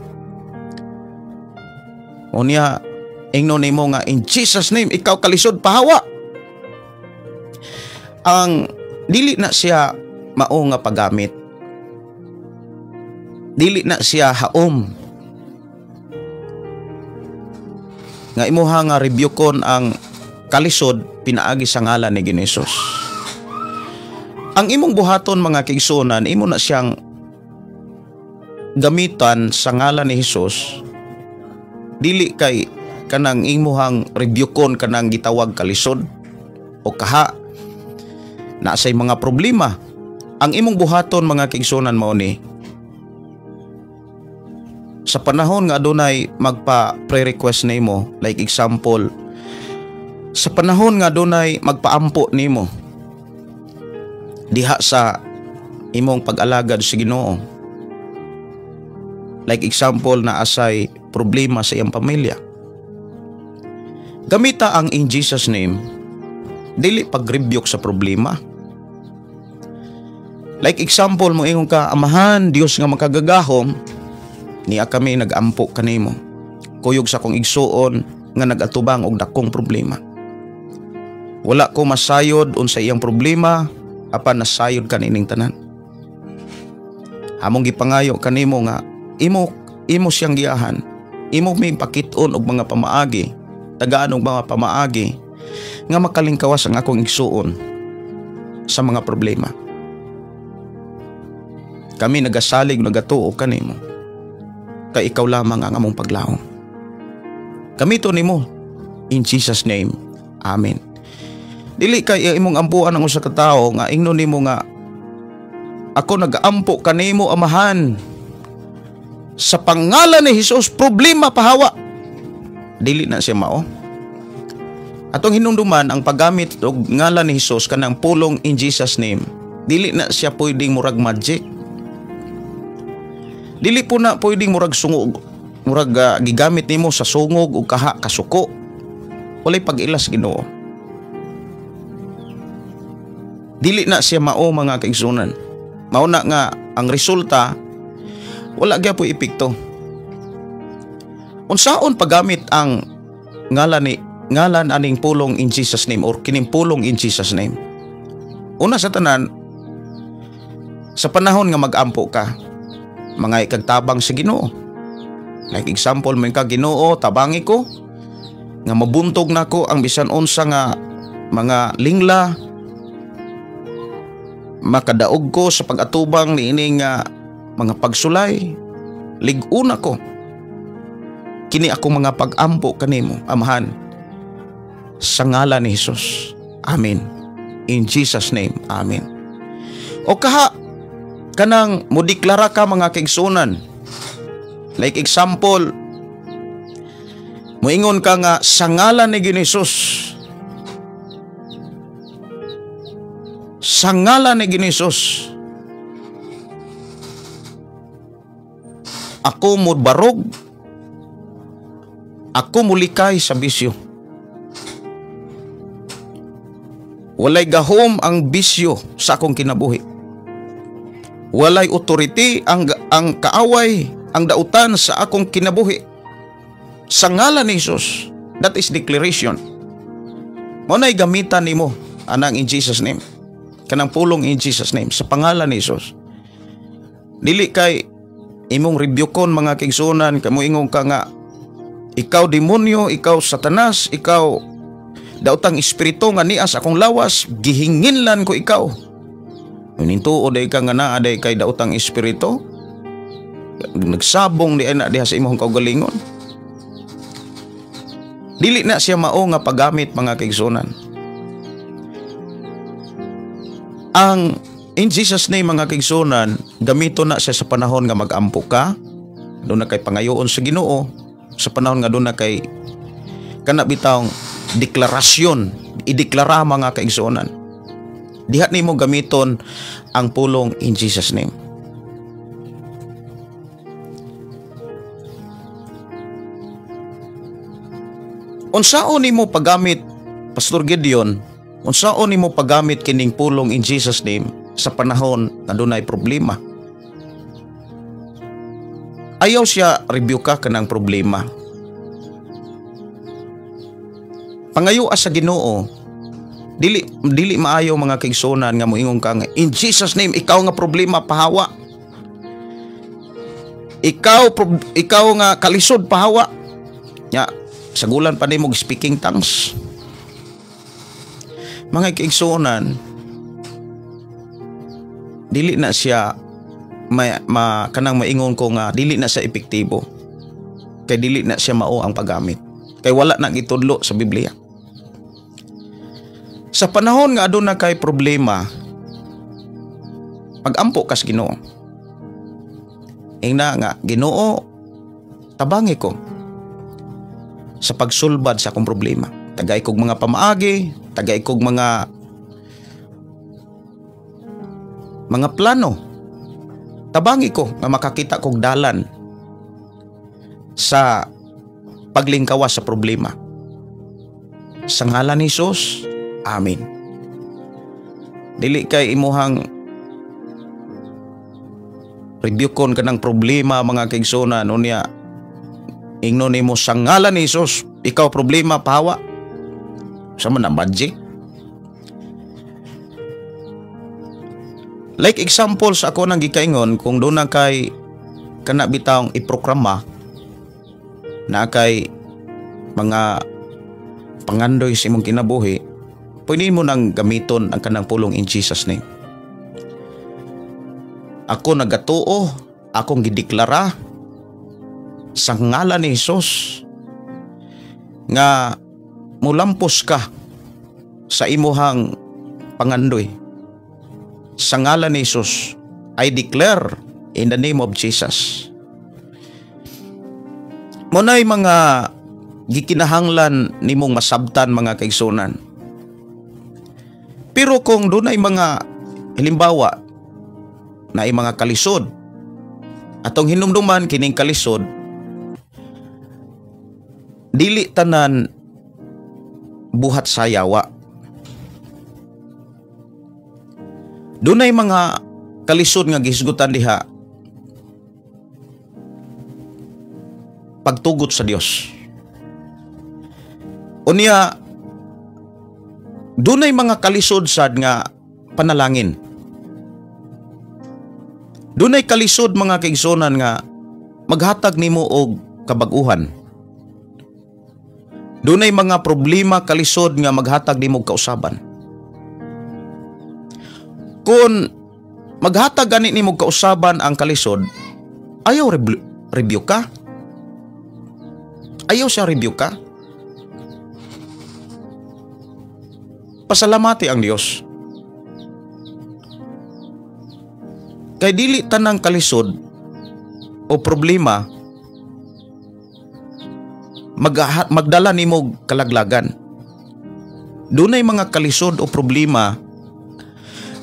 Speaker 2: Unya ingnon nimo nga in Jesus name, ikaw kalisod pahawa. Ang dili na siya mao nga paggamit. Dili na siya haom nga imuha nga rebuke-on ang kalisod pinaagi sa ngalan ni Hesus. Ang imong buhaton mga kaigsuonan, imo na siyang gamitan sa ngalan ni Hesus. Dili kay kanang imuhang rebuke-on kanang gitawag kalisod o kaha na say mga problema. Ang imong buhaton mga kaigsuonan mao ni sa panahon nga adunay magpa pre-request nimo, like example, sa panahon nga adunay magpaampo nimo diha sa imong pag-alagad sa Ginoo, like example na asay problema sa iyang pamilya, gamita ang in Jesus name, dili pag-rebuke sa problema. Like example, mo ingon ka, Amahan, Dios nga makagagahom, niya kami nagampo kanimo kuyog sa akong igsuon nga nagatubang og dakong problema. Wala ko masayod unsa iyang problema, apan nasayod kanining tanan. Among gipangayo kanimo nga imo siyang giyahan, imo may pakit-on og mga pamaagi, tagaan og mga pamaagi nga makalingkawas ang akong igsuon sa mga problema. Kami nagasalig nagatuo kanimo kay ikaw lamang ang among paglaom. Kami to nimo in Jesus name. Amen. Dili kay imong ampuan ang usa ka tawo nga ingnon nimo nga ako nagaampo kanimo Amahan sa pangalan ni Hesus, problema pahawa. Dili na siya mao. Atong hinumduman ang paggamit og ngalan ni Hesus kanang pulong in Jesus name, dili na siya pwedeng murag magic. Dili po na pwedeng murag sungog, murag gigamit nimo sa sungog o kaha kasuko. Walay pag-ilas Ginoo. Dili na siya mao mga kaigsunan. Mao na nga ang resulta wala gyapoy epekto. Unsaon paggamit ang ngalan aning pulong in Jesus name or kining pulong in Jesus name? Una sa tanan, sa panahon nga mag-ampo ka, mga ikagtabang sa Ginoo. Like example, may ka Ginoo, tabangi ko nga mabuntog nako ang bisan unsa nga mga lingla, makadaog ko sa pag-atubang niining mga pagsulay, lig-una ko. Kini ako mga pag-ampo kanimo, Amahan, sa ngalan ni Hesus. Amen. In Jesus name, amen. O kaha kanang modeklara ka mga kaigsunan. Like example, moingon ka nga sa ngalan ni Hesus. Sa ngalan ni Hesus, ako mobarog, ako mulikay sa bisyo. Walay gahom ang bisyo sa akong kinabuhi. Walay authority ang kaaway, ang dautan sa akong kinabuhi. Sa ngalan ni Hesus, That is declaration. Mao na'y gamitan nimo anang in Jesus name. Kanang pulong in Jesus name sa pangalan ni Jesus. Dili kay imong rebuke-on mga kaigsuonan, kamo ingon ka nga ikaw demonyo, ikaw satanas, ikaw daotang espiritu nga nias akong lawas, gihinginlan ko ikaw. Nintuo day ka nga naa day kay daotang espiritu, nagsabong di ay na diha sa imong kaugalingon. Dili na siya mao nga paggamit mga kaigsuonan. Ang in Jesus name mga kaigsuonan, gamito na siya sa panahon nga mag-ampo ka, doon na kay pangayoon sa Ginoo, sa panahon nga doon na kay kana bitawng deklarasyon, ideklara mga kaigsuonan. Diha nimo gamiton ang pulong in Jesus name. Unsaon nimo paggamit, Pastor Gideon, unsaon nimo paggamit kining pulong in Jesus name sa panahon na dunay problema? Ayaw siya review ka kanang problema. Pangayo sa Ginoo, dili maayo mga kaigsuonan nga moingon ka nga in Jesus name ikaw nga problema pahawa. Ikaw nga kalisod pahawa. Nya sagulan pa nimo speaking tongues. Mga kaigsuonan, dili na siya kanang maingon ko nga dili na siya epektibo. Kay dili na siya mao ang paggamit. Kay wala na gitudlo sa Biblia. Sa panahon nga aduna kay problema, pag-ampo kas Ginoo. Ingna nga Ginoo, tabangi ko sa pagsulbad sa akong problema. Tagay kog mga pamaagi, tagay kog mga plano. Tabangi ko nga makakita kog dalan sa paglingkawas sa problema. Sa ngalan ni Jesus, amen. Dili kay imuhang rebuke-on ka ng problema mga kaigsuonan, unya ingnon nimo sa ngalan ni Jesus, ikaw problema pahawa. Sa man ang magic? Like example sa ako nang gikaingon, kung doon na kay kana bitawng iprograma na kay mga pangandoy sa imong kinabuhi, pwede mo nang gamiton ang kanang pulong in Jesus name. Ako nagatuo, akong gideklara sa ngalan ni Jesus nga mulampos ka sa imuhang pangandoy. Sa ngalan ni Jesus, I declare in the name of Jesus. Muna'y mga gikinahanglan nimong masabtan mga kaigsunan. Pero kung dunay mga halimbawa na ay mga kalisod, atong hinumduman kining kalisod, dili tanan buhat sa yawa. Dunay mga kalisod nga gihisgutan diha pagtugot sa Dios. Unya dunay mga kalisod sad nga panalangin. Dunay kalisod mga kaigsuonan nga maghatag nimo og kabag-uhan. Dunay mga problema kalisod nga maghatag nimo og kausaban. Kung maghatag gani nimo og kausaban ang kalisod, ayaw review ka. Ayaw siya review ka. Pasalamati ang Dios. Kay dili tanang kalisod o problema magdala nimo kalaglagan. Dunay mga kalisod o problema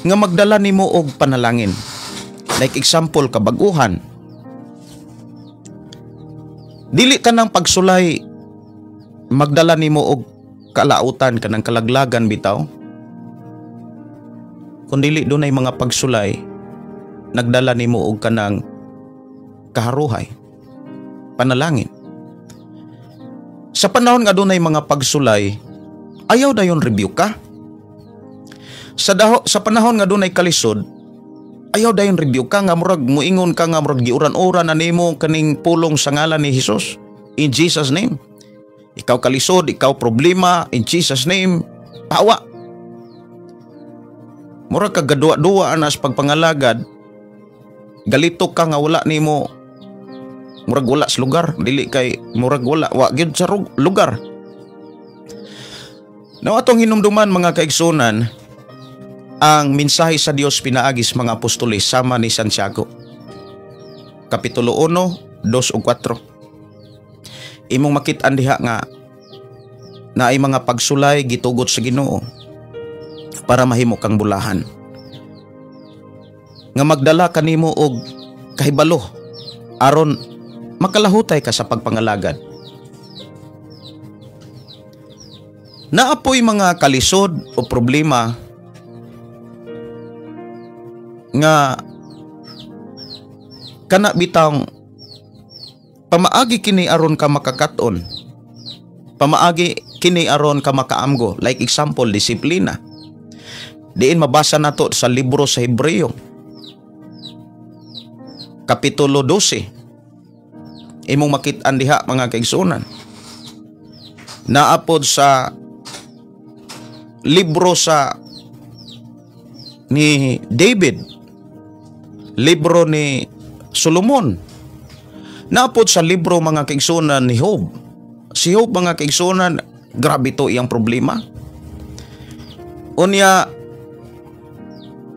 Speaker 2: nga magdala nimo og panalangin. Like example, kabaguhan. Dili tanang pagsulay magdala nimo og kalautan kanang kalaglagan bitaw. Kun dili dunay mga pagsulay nagdala nimo og kanang kaharuhay, panalangin. Sa panahon nga dunay mga pagsulay, ayaw dayon review ka. Sa panahon nga dunay kalisod, ayaw dayon review ka nga murag muingon ka nga murag giuran-uran na nimo kaning pulong sa ngalan ni Jesus. In Jesus name. Ikaw kalisod, ikaw problema, in Jesus name, pawa. Murag ka gadua-dua anas pagpangalagad, galito ka nga wala nimo, murag wala sa lugar, dili kay murag wala, wa gyud sa lugar. Now atong hinumduman mga kaigsunan, ang mensahe sa Dios pinaagi sa mga apostoles sama ni Santiago. Kapitulo 1, 2 ug 4. Imong makit-an diha nga naay mga pagsulay gitugot sa Ginoo para mahimo kang bulahan. Nga magdala kanimo og kahibalo aron makalahutay ka sa pagpangalagad. Naapoy mga kalisod o problema nga kana bitang pamaagi kini aron ka makakaton, pamaagi kini aron ka makaamgo. Like example, disiplina. Diin mabasa nato sa libro sa Hebreo Kapitulo 12. Imong makit-an diha mga kaigsuonan, naapod sa libro sa ni David, libro ni Solomon, naapod sa libro mga kaigsuonan ni Job. Si Job mga kaigsuonan, grabe to iyang problema. Unya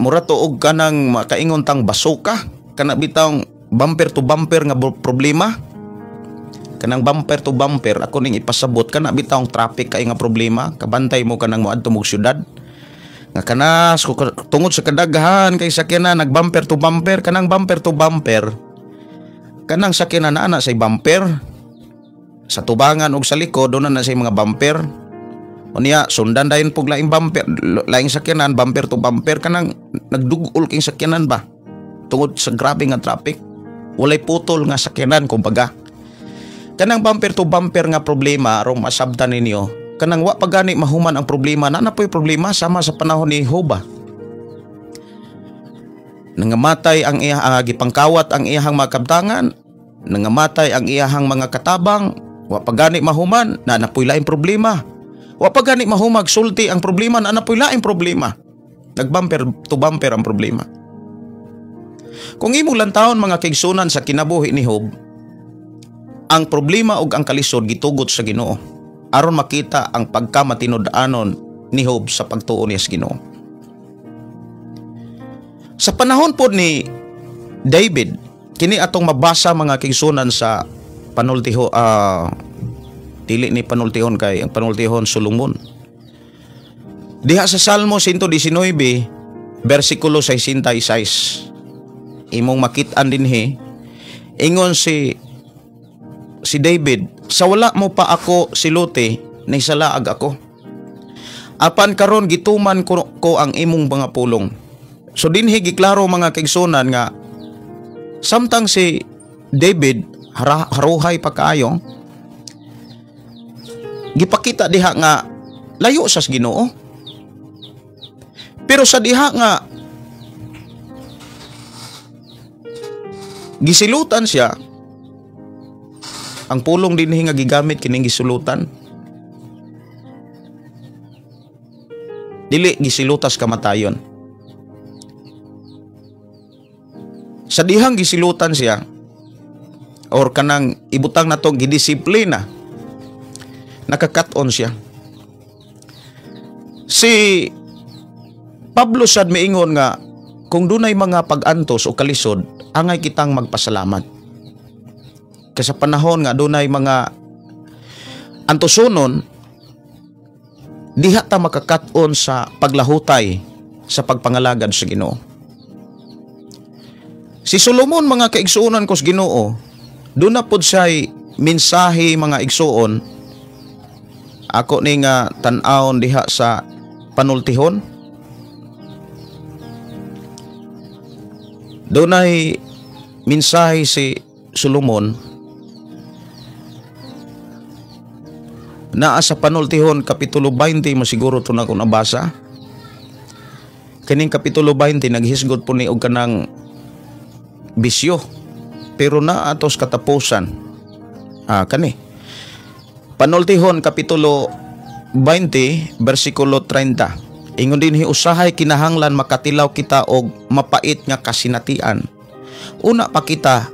Speaker 2: mura to og kanang makaingon tang basuka, kana bitang bumper to bumper nga problema. Kanang bumper to bumper, ako ning ipasabot, kana bitang traffic kay nga problema, kabantay mo kanang moadto mog syudad. Nga kanas tungod sa kadaghan kay sakyanan nag bumper to bumper, kanang bumper to bumper, kanang sakyanan na ana say bumper sa tubangan og sa likod, doon na say mga bumper. Unya sundan dayon pug laing bumper, laing sakyanan, bumper to bumper, kanang nagdugol king sakyanan ba tungod sa grabe nga traffic, walay putol nga sakyanan kumbaga. Kanang bumper to bumper nga problema arong masabtan ninyo, kanang wa pa gani mahuman ang problema, na napoy problema sama sa panahon ni Job. Nangamatay ang iya, gipangkawat ang iyahang mga kabtangan, nangamatay ang iyahang mga katabang, wa pa gani mahuman, na napoy laing problema. Wa pa gani mahumag sulti ang problema, na napoy laing problema. Nagbumper to bumper ang problema. Kung imong lantawon mga kaigsunan sa kinabuhi ni Job, ang problema ug ang kalisod gitugot sa Ginoo aron makita ang pagkamatinud-anon ni Job sa pagtuo niya sa Ginoo. Sa panahon po ni David, kini atong mabasa mga kaigsunan sa panultiho, dili ni panultihon kay ang panultihon Solomon. Diha sa Salmo 119 versikulo 66, imong makit-an dinhi, ingon si David, sa wala mo pa ako siluti, naisalaag ako. Apan karon gituman ko ang imong mga pulong. So dinhi giklaro mga kaigsunan nga samtang si David haruhay pa kaayo, gipakita diha nga layo sa Ginoo. Pero sa diha nga gisilutan siya, ang pulong dinhi nga gigamit kining gisulutan, dili gisilutas kamatayon. Sa dihang gisilutan siya, or kanang ibutang natong gidisiplina, nakakat-on siya. Si Pablo sad miingon nga kung dunay mga pag-antos o kalisod, angay kitang magpasalamat. Kasi sa panahon nga dunay mga antosonon, diha ta makakat-on sa paglahutay sa pagpangalagad sa Ginoo. Si Solomon mga kaigsuonan ko sa Ginoo, doon na pod siya'y mensahe mga igsuon. Ako ni nga tan-awon diha sa panultihon. Doon ay mensahe si Solomon. Naa sa Panultihon Kapitulo 20 mo siguro to na kung nabasa. Kining Kapitulo 20 naghisgot po ni og kanang bisyo. Pero naa atos katapusan. Kani. Panultihon Kapitulo 20 bersikulo 30. Ingon dinhi, usahay kinahanglan makatilaw kita og mapait nga kasinatian. Una pa kita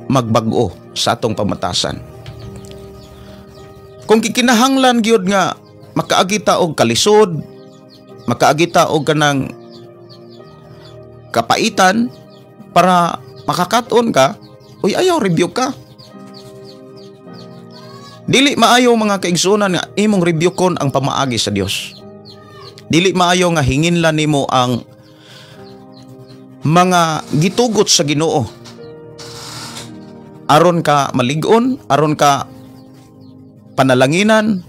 Speaker 2: magbag-o sa atong pamatasan. Kung kikinahanglan gyud nga makaagi ta og kalisod, makaagi ta og kanang kapaitan para makakat-on ka, uy, ayaw rebuke ka. Dili maayo, mga kaigsuonan, nga imong rebuke ang pamaagi sa Dios. Dili maayo nga hinginlan nimo ang mga gitugot sa Ginoo aron ka malig-on, aron ka panalanginan,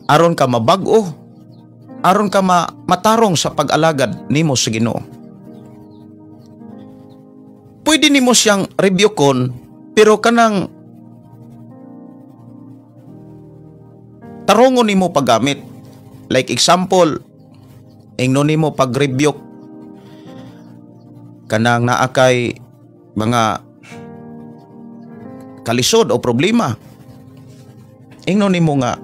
Speaker 2: aron ka mabag-o, aron ka matarong sa pag-alagad nimo sa Ginoo. Pwede nimo siyang rebuke pero kanang tarongon nimo paggamit. Like example, ingno nimo pag-rebuke kanang naa kay mga kalisod o problema. Ingno nimo nga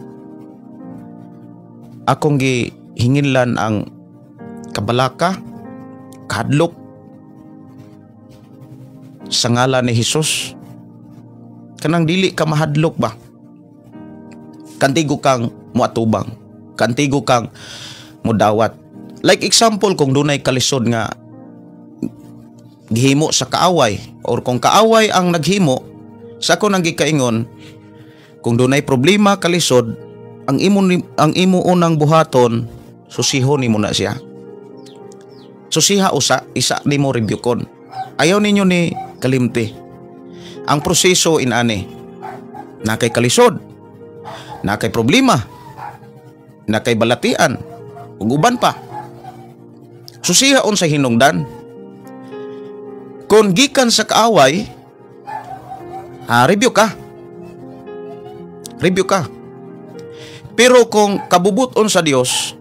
Speaker 2: akong gihinginlan ang kabalaka, kahadlok sa ngalan ni Hesus. Kanang dili ka mahadlok ba? Kantigo kang muatubang, kantigo kang mudawat. Like example, kung dunay kalisod nga gihimo sa kaaway or kung kaaway ang naghimo, sa ako nang gikaingon, kung dunay problema, kalisod, ang imo unang buhaton, susihon nimo na siya. Susiha usa, isa nimo rebuke. Ayaw ninyo ni kalimti. Ang proseso inani: naa kay kalisod, naa kay problema, naa kay balatian, ug uban pa. Susiha sa hinungdan. Kung gikan sa kaaway, review ka. Review ka. Pero kung kabubuton sa Dios,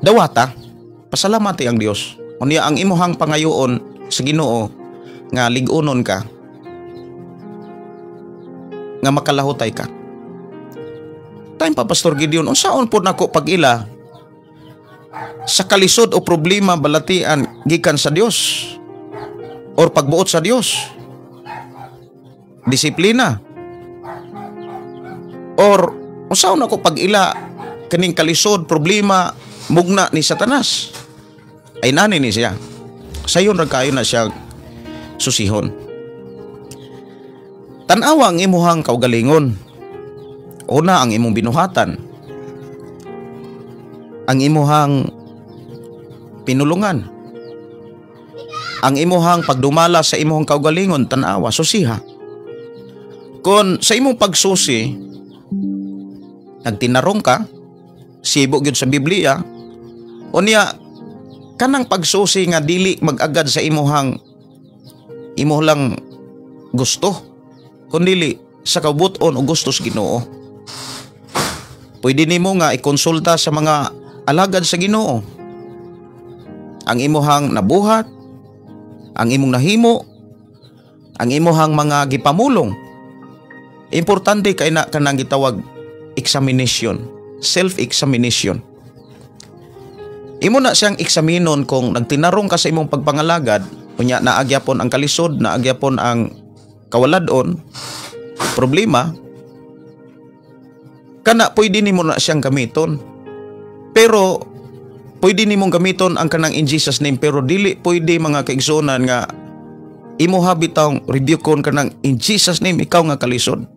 Speaker 2: dawata, pasalamati ang Dios. Unya ang imuhang pangayoon sa Ginoo nga lig-unon ka, nga makalahutay ka. Time pa, Pastor Gideon, unsaon po nako pag-ila sa kalisod o problema, balatian gikan sa Dios or pagbuot sa Dios? Disiplina. Or unsaon ako pag-ila kaning kalisod, problema, mugna ni Satanas? Ay nani ni siya. Sayon ra kayo na siya susihon. Tan-awa ang imuhang kaugalingon. Una, ang imong binuhatan. Ang imuhang pinulungan. Ang imuhang pagdumala sa imuhang kaugalingon, tan-awa, susiha. Kung sa imong pagsusi, nagtinarong ka, sibo gyud sa Biblia, unya kanang pagsusi nga dili mag-agad sa imuhang imo lang gusto, kundili sa kabuton o gusto sa Ginoo. Pwede nimo nga ikonsulta sa mga alagad sa Ginoo ang imuhang nabuhat, ang imong nahimo, ang imuhang mga gipamulong. Importante kay na kanang gitawag examination, self-examination. Imo na siyang eksaminon kung nagtinarong ka sa imong pagpangalagad, unya naagyapon ang kalisod, naagyapon ang kawaladon, problema, kana pwede nimo na siyang gamiton. Pero pwede nimong gamiton ang kanang "in Jesus name", pero dili pwede, mga kaigsuonan, nga imo bitawng rebuke kanang "in Jesus name, ikaw nga kalisod".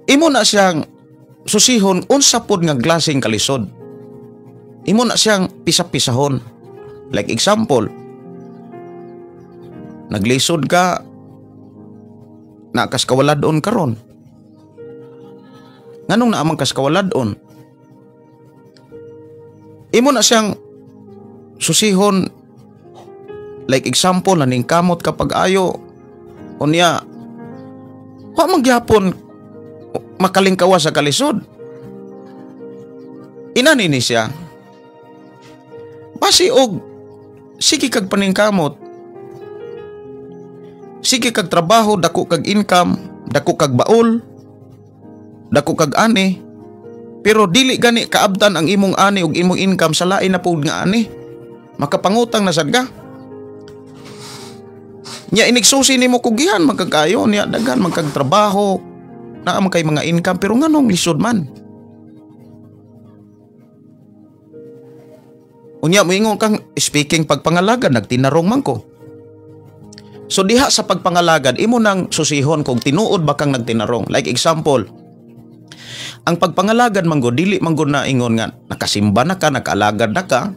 Speaker 2: Imo na siyang susihon unsa pod nga klaseng kalisod. Imo na siyang pisa-pisahon. Like example, naglisod ka, naa kas kawaladon karon. Nganong naa man kas kawaladon? Imo na siyang susihon, like example, naningkamot ka pag-ayo, unya Wa man gyapon makalingkawa sa kalisod. Inani ni siya. Basi og sige kag paningkamot, sige kag trabaho, dako kag income, dako kag baol, dako kag ani, pero dili gani kaabtan ang imong ani ug imong income sa lain na pud nga ani. Makapangutang na sad ka. Nya inigsusi nimo kugihan magkakayo niya daghan magkagtrabaho, naa man kay mga income, pero nganong lisod man? Unya moingon kang speaking pagpangalagad, nagtinarong man ko. So diha sa pagpangalagad, imo nang susihon kung tinuod ba kang nagtinarong. Like example, ang pagpangalagad man gud, dili man gud na ingon nga nakasimba na ka, nakaalagad na ka,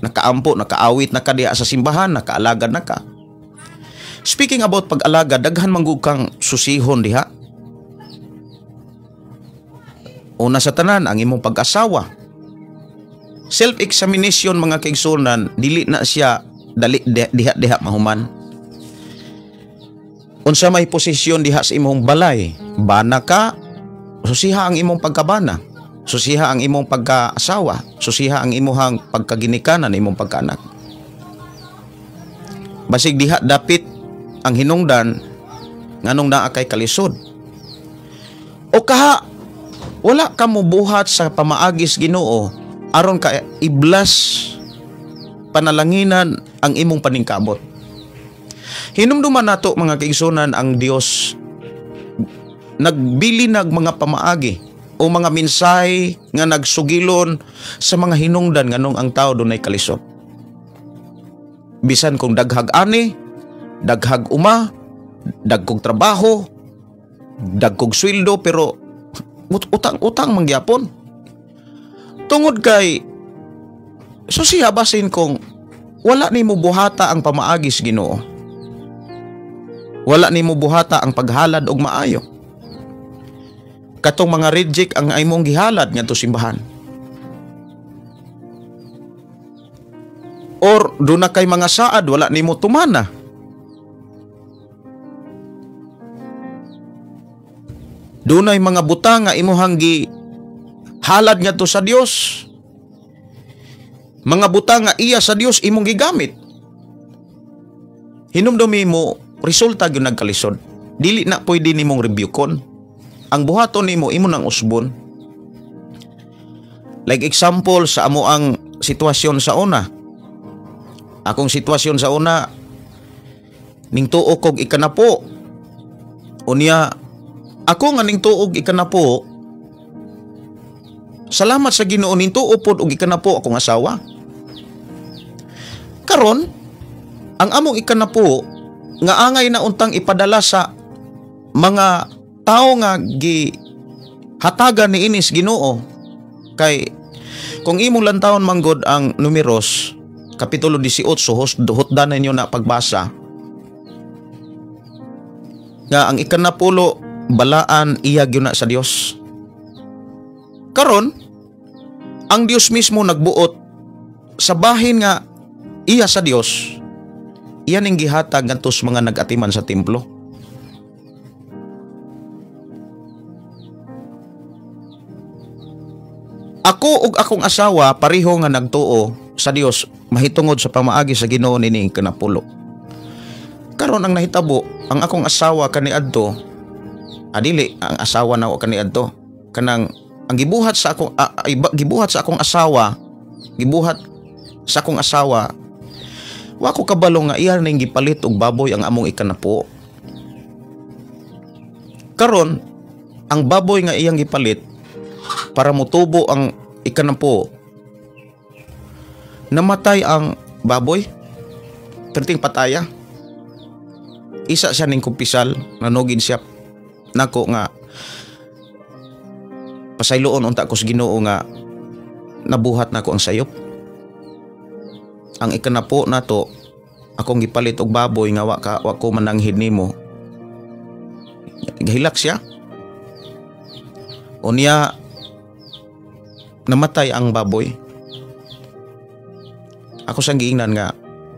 Speaker 2: nakaampo, nakaawit na ka diha sa simbahan, nakaalagad na ka. Speaking about pag-alagad, daghan man gud kang susihon diha. Una sa tanan, ang imong pag-asawa. Self-examination mga kaigsunan, dili na siya dali diha-diha mahuman. Unsa may posisyon diha sa imong balay, bana ka, susiha ang imong pagkabana, susiha ang imong pagkaasawa, susiha ang imong pagkaginikanan, imong pagkaanak. Basig diha dapit ang hinungdan nganong naa kay kalisod. O kaha wala ka mobuhat sa pamaagis Ginoo aron ka iblas panalanginan ang imong paningkamot. Hinumduman nato mga kaigsunan, ang Dios nagbili nag mga pamaagi o mga mensahe nga nagsugilon sa mga hinungdan nganong ang tao dunay kalisod. Bisan kung daghag ani, daghag uma, dagkog trabaho, dagkog sweldo, pero utang-utang mangyapon. Tungod kay susiha basin kung wala nimo buhata ang pamaagis Ginoo. Wala nimo buhata ang paghalad og maayo. Katong mga reject ang imong gihalad ngadto simbahan. Or duna kay mga saad wala nimo tumana. Dunay mga butang nga imuhang gihalad ngadto sa Dios. Mga butang nga iya sa Dios imong gigamit. Hinumdumi mo resulta gyud nagkalisod. Dili na pwede nimong rebukeon. Ang buhaton nimo imo nang usbon. Like example sa amo ang sitwasyon sa una. Akong sitwasyon sa una ning tuo kog ikanapo. Unya ako nga ning tuog ikanapo, salamat sa Ginoo ning tuo pod og ikanapo akong asawa. Karon ang among ikanapo nga angay na untang ipadala sa mga tao nga gihatagan ni inis Ginoo, kay kung imong lantawon manggod ang Numeros kapitulo 18, hutdan ninyo na pagbasa nga ang ikanapulo balaan iya gyud na sa Dios. Karon ang Dios mismo nagbuot sa bahin nga iya sa Dios, iya ning gihatag ngadto sa mga nag-atiman sa templo. Ako ug akong asawa pareho nga nagtuo sa Dios mahitungod sa pamaagi sa Ginoo nining kanapulo. Karon ang nahitabo, ang akong asawa kaniadto, adili ang asawa nako kaniadto, kanang ang gibuhat sa akong gibuhat sa akong asawa, gibuhat sa akong asawa, wa ko kabalo nga iya ning gipalit og baboy ang among ikanapo. Karon ang baboy nga iyang gipalit para motubo ang ikanapo, namatay ang baboy, perting pataya. Isa siya ning kumpisal, nanugid siya nako nga pasayloon unta ko sa Ginoo nga nabuhat nako ang sayop. Ang ikanapo nato akong gipalit og baboy nga wa ko mananghid nimo. Gahilak siya. Unya namatay ang baboy. Ako sang giingnan nga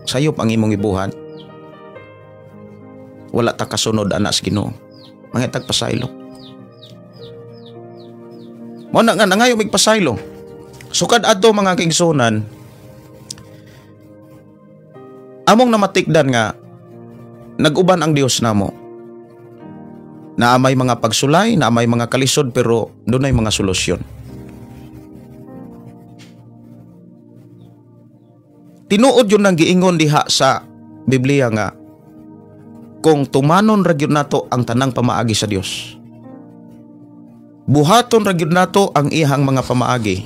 Speaker 2: sayop ang imong ibuhat. Wala ta kasunod ana sa Ginoo. Mangitag pasaylo. Mao na nga nangayo mig pasaylo. Sukad adto, mga kaigsuonan, among namatikdan nga nag-uban ang Dios namo. Naa may mga pagsulay, naa may mga kalisod, pero dunay mga solusyon. Tinuod yun nang giingon diha sa Biblia nga kung tumanon ra gyud nato ang tanang pamaagi sa Dios, buhaton ra gyud nato ang iyang mga pamaagi,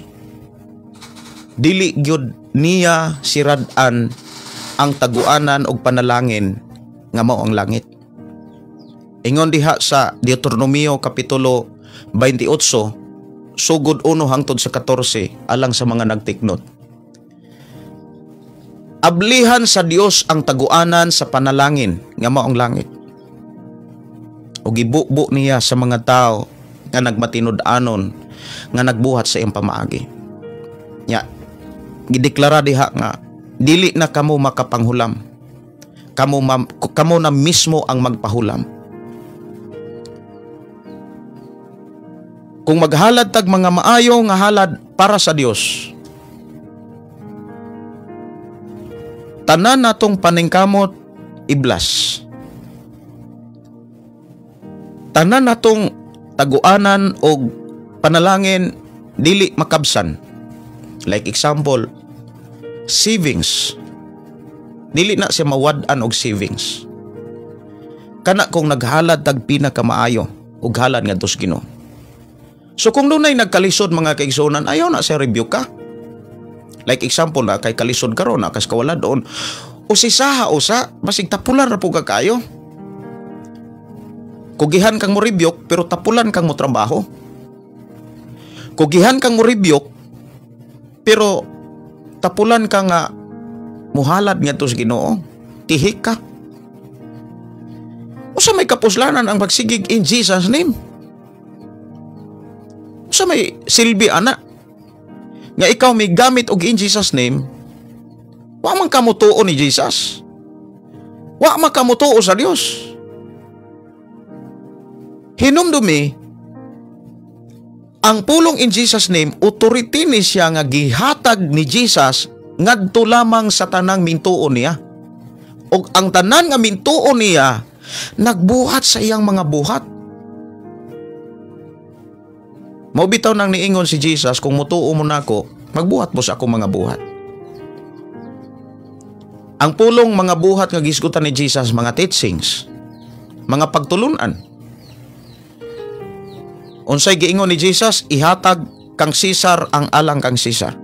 Speaker 2: dili gyud niya sirad-an ang taguanan og panalangin nga mao ang langit. Ingon diha sa Deuteronomio Kapitulo 28 sugod 1 hangtod sa 14, alang sa mga nagtiknot. Ablihan sa Dios ang taguanan sa panalangin nga mao ang langit. Ug gibubo niya sa mga tao nga nagmatinud-anon nga nagbuhat sa iyang pamaagi. Nya gideklara diha nga dili na kamo makapanghulam. Kamo na mismo ang magpahulam. Kung maghalad tag mga maayo nga halad para sa Dios, tanan natong paningkamot iblas. Tanan natong taguanan og panalangin dili makabsan. Like example, savings. Dili na siya mawad-an og savings. Kana kung naghalad tag pinakamaayo og halad ngadto sa Ginoo. So kung dunay nagkalisod, mga kaigsuonan, ayaw na siya review ka. Like example na kay kalisod karon na kas kawala doon o si saha o sa basig tapulan ra pud ka kaayo. Kugihan kang mo rebuke pero tapulan kang mo trabaho. Kugihan kang mo rebuke pero tapulan ka nga muhalad ngadto sa Ginoo. Tihik ka. Usa may kapuslanan ang pagsigig in Jesus name? Usa may silbi ana nga ikaw may gamit og in Jesus name, wa man ka motuo ni Jesus. Wa man ka motuo sa Dios. Hinumdumi ang pulong in Jesus name, authority ni siya nga gihatag ni Jesus ngadto lamang sa tanang mintuo niya. Og ang tanan nga mintuo niya nagbuhat sa iyang mga buhat. Mao bitaw nang niingon si Jesus, kung mutuo mo nako, magbuhat mo sa akong mga buhat. Ang pulong mga buhat nga gisgutan ni Jesus, mga teachings, mga pagtulunan. Unsay giingon ni Jesus? Ihatag kang Caesar ang alang kang Caesar.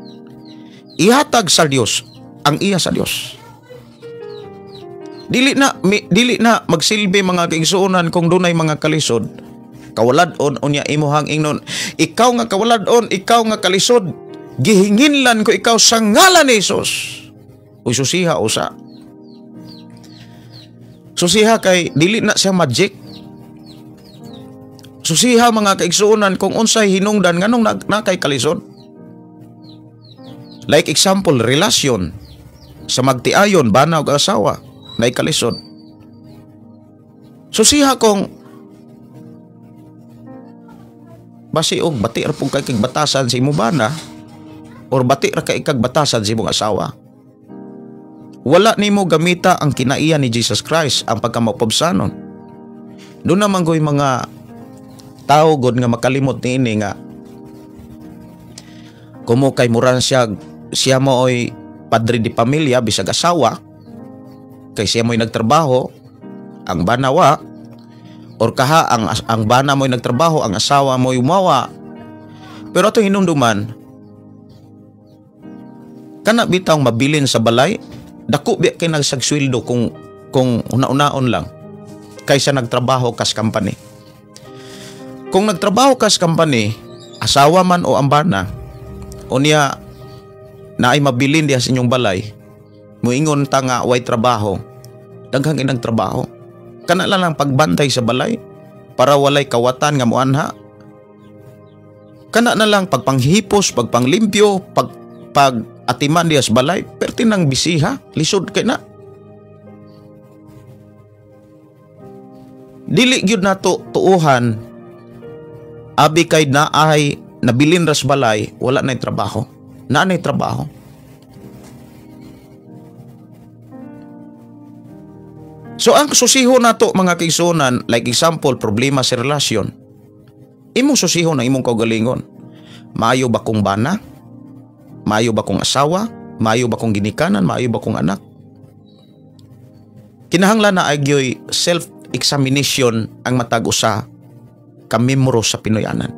Speaker 2: Ihatag sa Dios ang iya sa Dios. Dili na magsilbi, mga kaigsuonan, kung dunay mga kalisod. Kawalad-on unya imuhang ingnon, ikaw nga kawalad-on, ikaw nga kalisod, gihinginlan ko ikaw sa ngalan ni Jesus. Uy, susiha usa. Susiha kay dili na siya magic. Susiha, mga kaigsuonan, kung unsay hinungdan nganong nakay kalisod. Like example, relasyon sa magtiayon, bana og asawa, naay kalisod. Susiha kung basi og bati ra pud kay kag batasan sa imong bana or bati ra kay kag batasan sa imong asawa. Wala nimo gamita ang kinaiya ni Jesus Christ, ang pagkamapobsanon. Doon naman ko'y mga tao god nga makalimot niini nga kumo kay muran siya, siya mo oy padre di pamilya bisag asawa, kay siya mo'y nagtrabaho, ang banawa, or kaha ang bana mo'y nagtrabaho, ang asawa mo'y umawa. Pero atong hinumduman, kana bitawng mabilin sa balay, dako biya kay nagsagsweldo kung una-unaon lang kaysa nagtrabaho kas company. Kung nagtrabaho kas company, asawa man o ang bana, unya naay mabilin diha sa inyong balay, muingon ta nga way trabaho, daghang inang trabaho. Kana lang ang pagbantay sa balay para walay kawatan nga muanha. Kana na lang pagpanghipos, pagpanglimpyo, pag atiman diha sa balay, perti nang bisiha, lisod kay na. Dili gyud nato tuuhan abi kay naay nabilin ras balay, wala na'y trabaho. Naa na'y trabaho. So ang susiho nato mga kaigsuonan, like example, problema sa relasyon. Imong susiho na imong kaugalingon. Maayo ba kong bana? Maayo ba kong asawa? Maayo ba kong ginikanan? Maayo ba kong anak? Kinahanglan na ay gyoy self-examination ang matag usa ka membro sa Pinoyanan.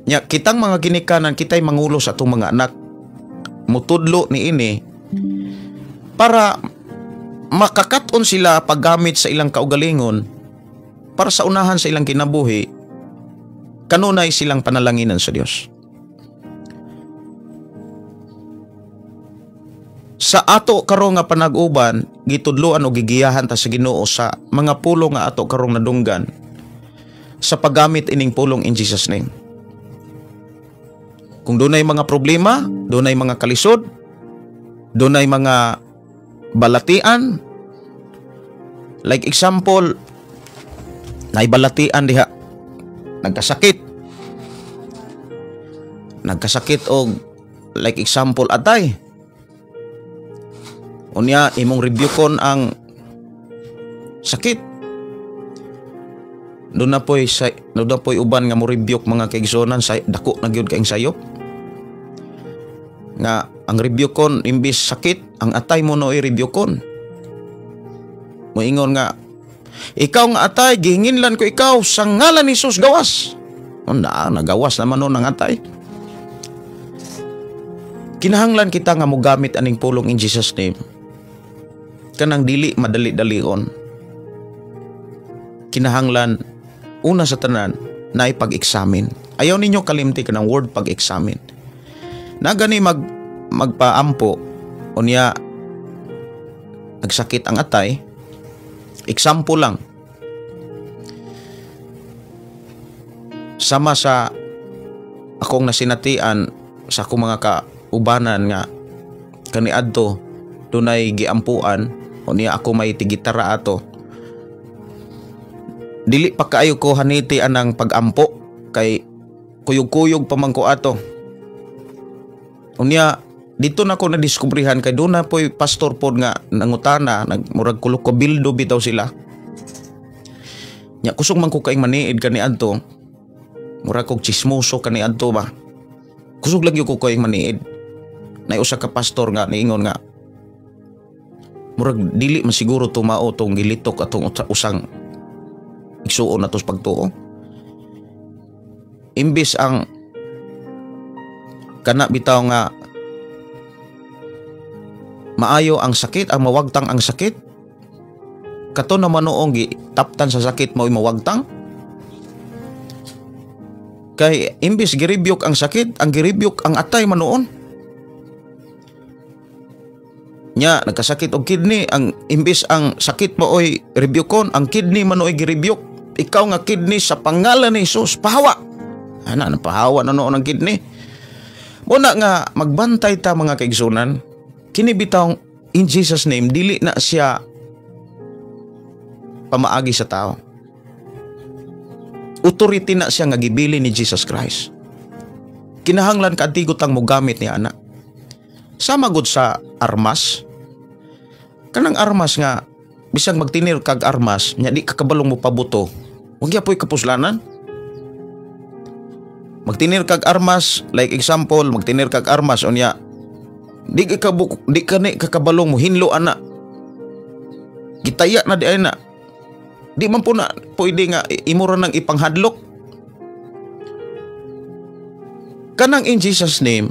Speaker 2: Nya kitang mga ginikanan, kita'y mangulo sa atong mga anak. Mutudlo ni ini para makakat-on sila paggamit sa ilang kaugalingon para sa unahan sa ilang kinabuhi, kanunay silang panalanginan sa Dios. Sa ato karong nga panag-uban, gitudloan o gigiyahan ta sa Ginoo sa mga pulong nga ato karong nadunggan sa paggamit ining pulong in Jesus name. Kung dunay mga problema, dunay mga kalisod, dunay mga balatian, like example, naibalatian diha, nagkasakit. Nagkasakit og like example atay. Unya imong rebuke-on ang sakit. Doon na po'y uban nga mo rebuke mga kaigsuonan sa dako na gyud kaing sayop. Nga ang rebuke-on imbis sakit, ang atay mo no i-rebuke-on. Moingon nga ikaw nga atay, gihinginlan ko ikaw sa ngalan ni Jesus, gawas. O na, nagawas naman nun ang atay. Kinahanglan kita nga mogamit aning pulong in Jesus name. Kanang dili madali-dalion. Kinahanglan una sa tanan na ipag-examine. Ayaw ninyo kalimti kanang word pag-examine. Na gani magpaampo unya nagsakit ang atay. Example lang. Sama sa akong nasinatian sa akong mga kaubanan nga kaniadto dunay giampuan unya ako may tigitara ato. Dili pa kaayo ko haniti anang pagampo kay kuyog-kuyog pa man ko ato. Unya dito na ko nadiskubrihan kay doon na po'y pastor pod nga nangutana, nagmurag kulukobildo bitaw sila. Nya kusog man ko kaing maniid kaniadto. Murag kog chismoso kaniadto ba. Kusog lang gyud ko kaing maniid. Nay usa ka pastor nga niingon nga murag dili man siguro tumao tong gilitok atong usang igsuon nato sa pagtuo. Imbis ang kana bitaw nga maayo ang sakit, ang mawagtang ang sakit, kato naman noong gitaptan sa sakit mao'y mawagtang. Kay imbis girebuke ang sakit, ang girebuke ang atay manoon. Nya nagkasakit og kidney, ang imbis ang sakit mao'y rebukon, ang kidney manuoy girebuke. Ikaw nga kidney sa pangalan ni Jesus, pahawa. Ana, napahawa na noon ang kidney. Muna nga magbantay ta mga kaigsunan. Kini bitaw in Jesus name dili na siya pamaagi sa tao. Authority na siya nga gibili ni Jesus Christ. Kinahanglan kaantigo tang mogamit ni ana. Sama gud sa armas. Kanang armas nga bisag magtinir kag armas nya di ka kabalong mo pabuto. Wag gyapoy kapuslanan. Magtinir kag armas, like example, magtinir kag armas unya di ka di ka ni kakabalong mo hinlo ana. Gitaya na di ay na. Di man po na pwede nga imo ra nang ipanghadlok. Kanang in Jesus name,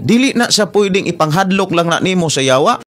Speaker 2: dili na sa pwedeng ipanghadlok lang na nimo sa yawa.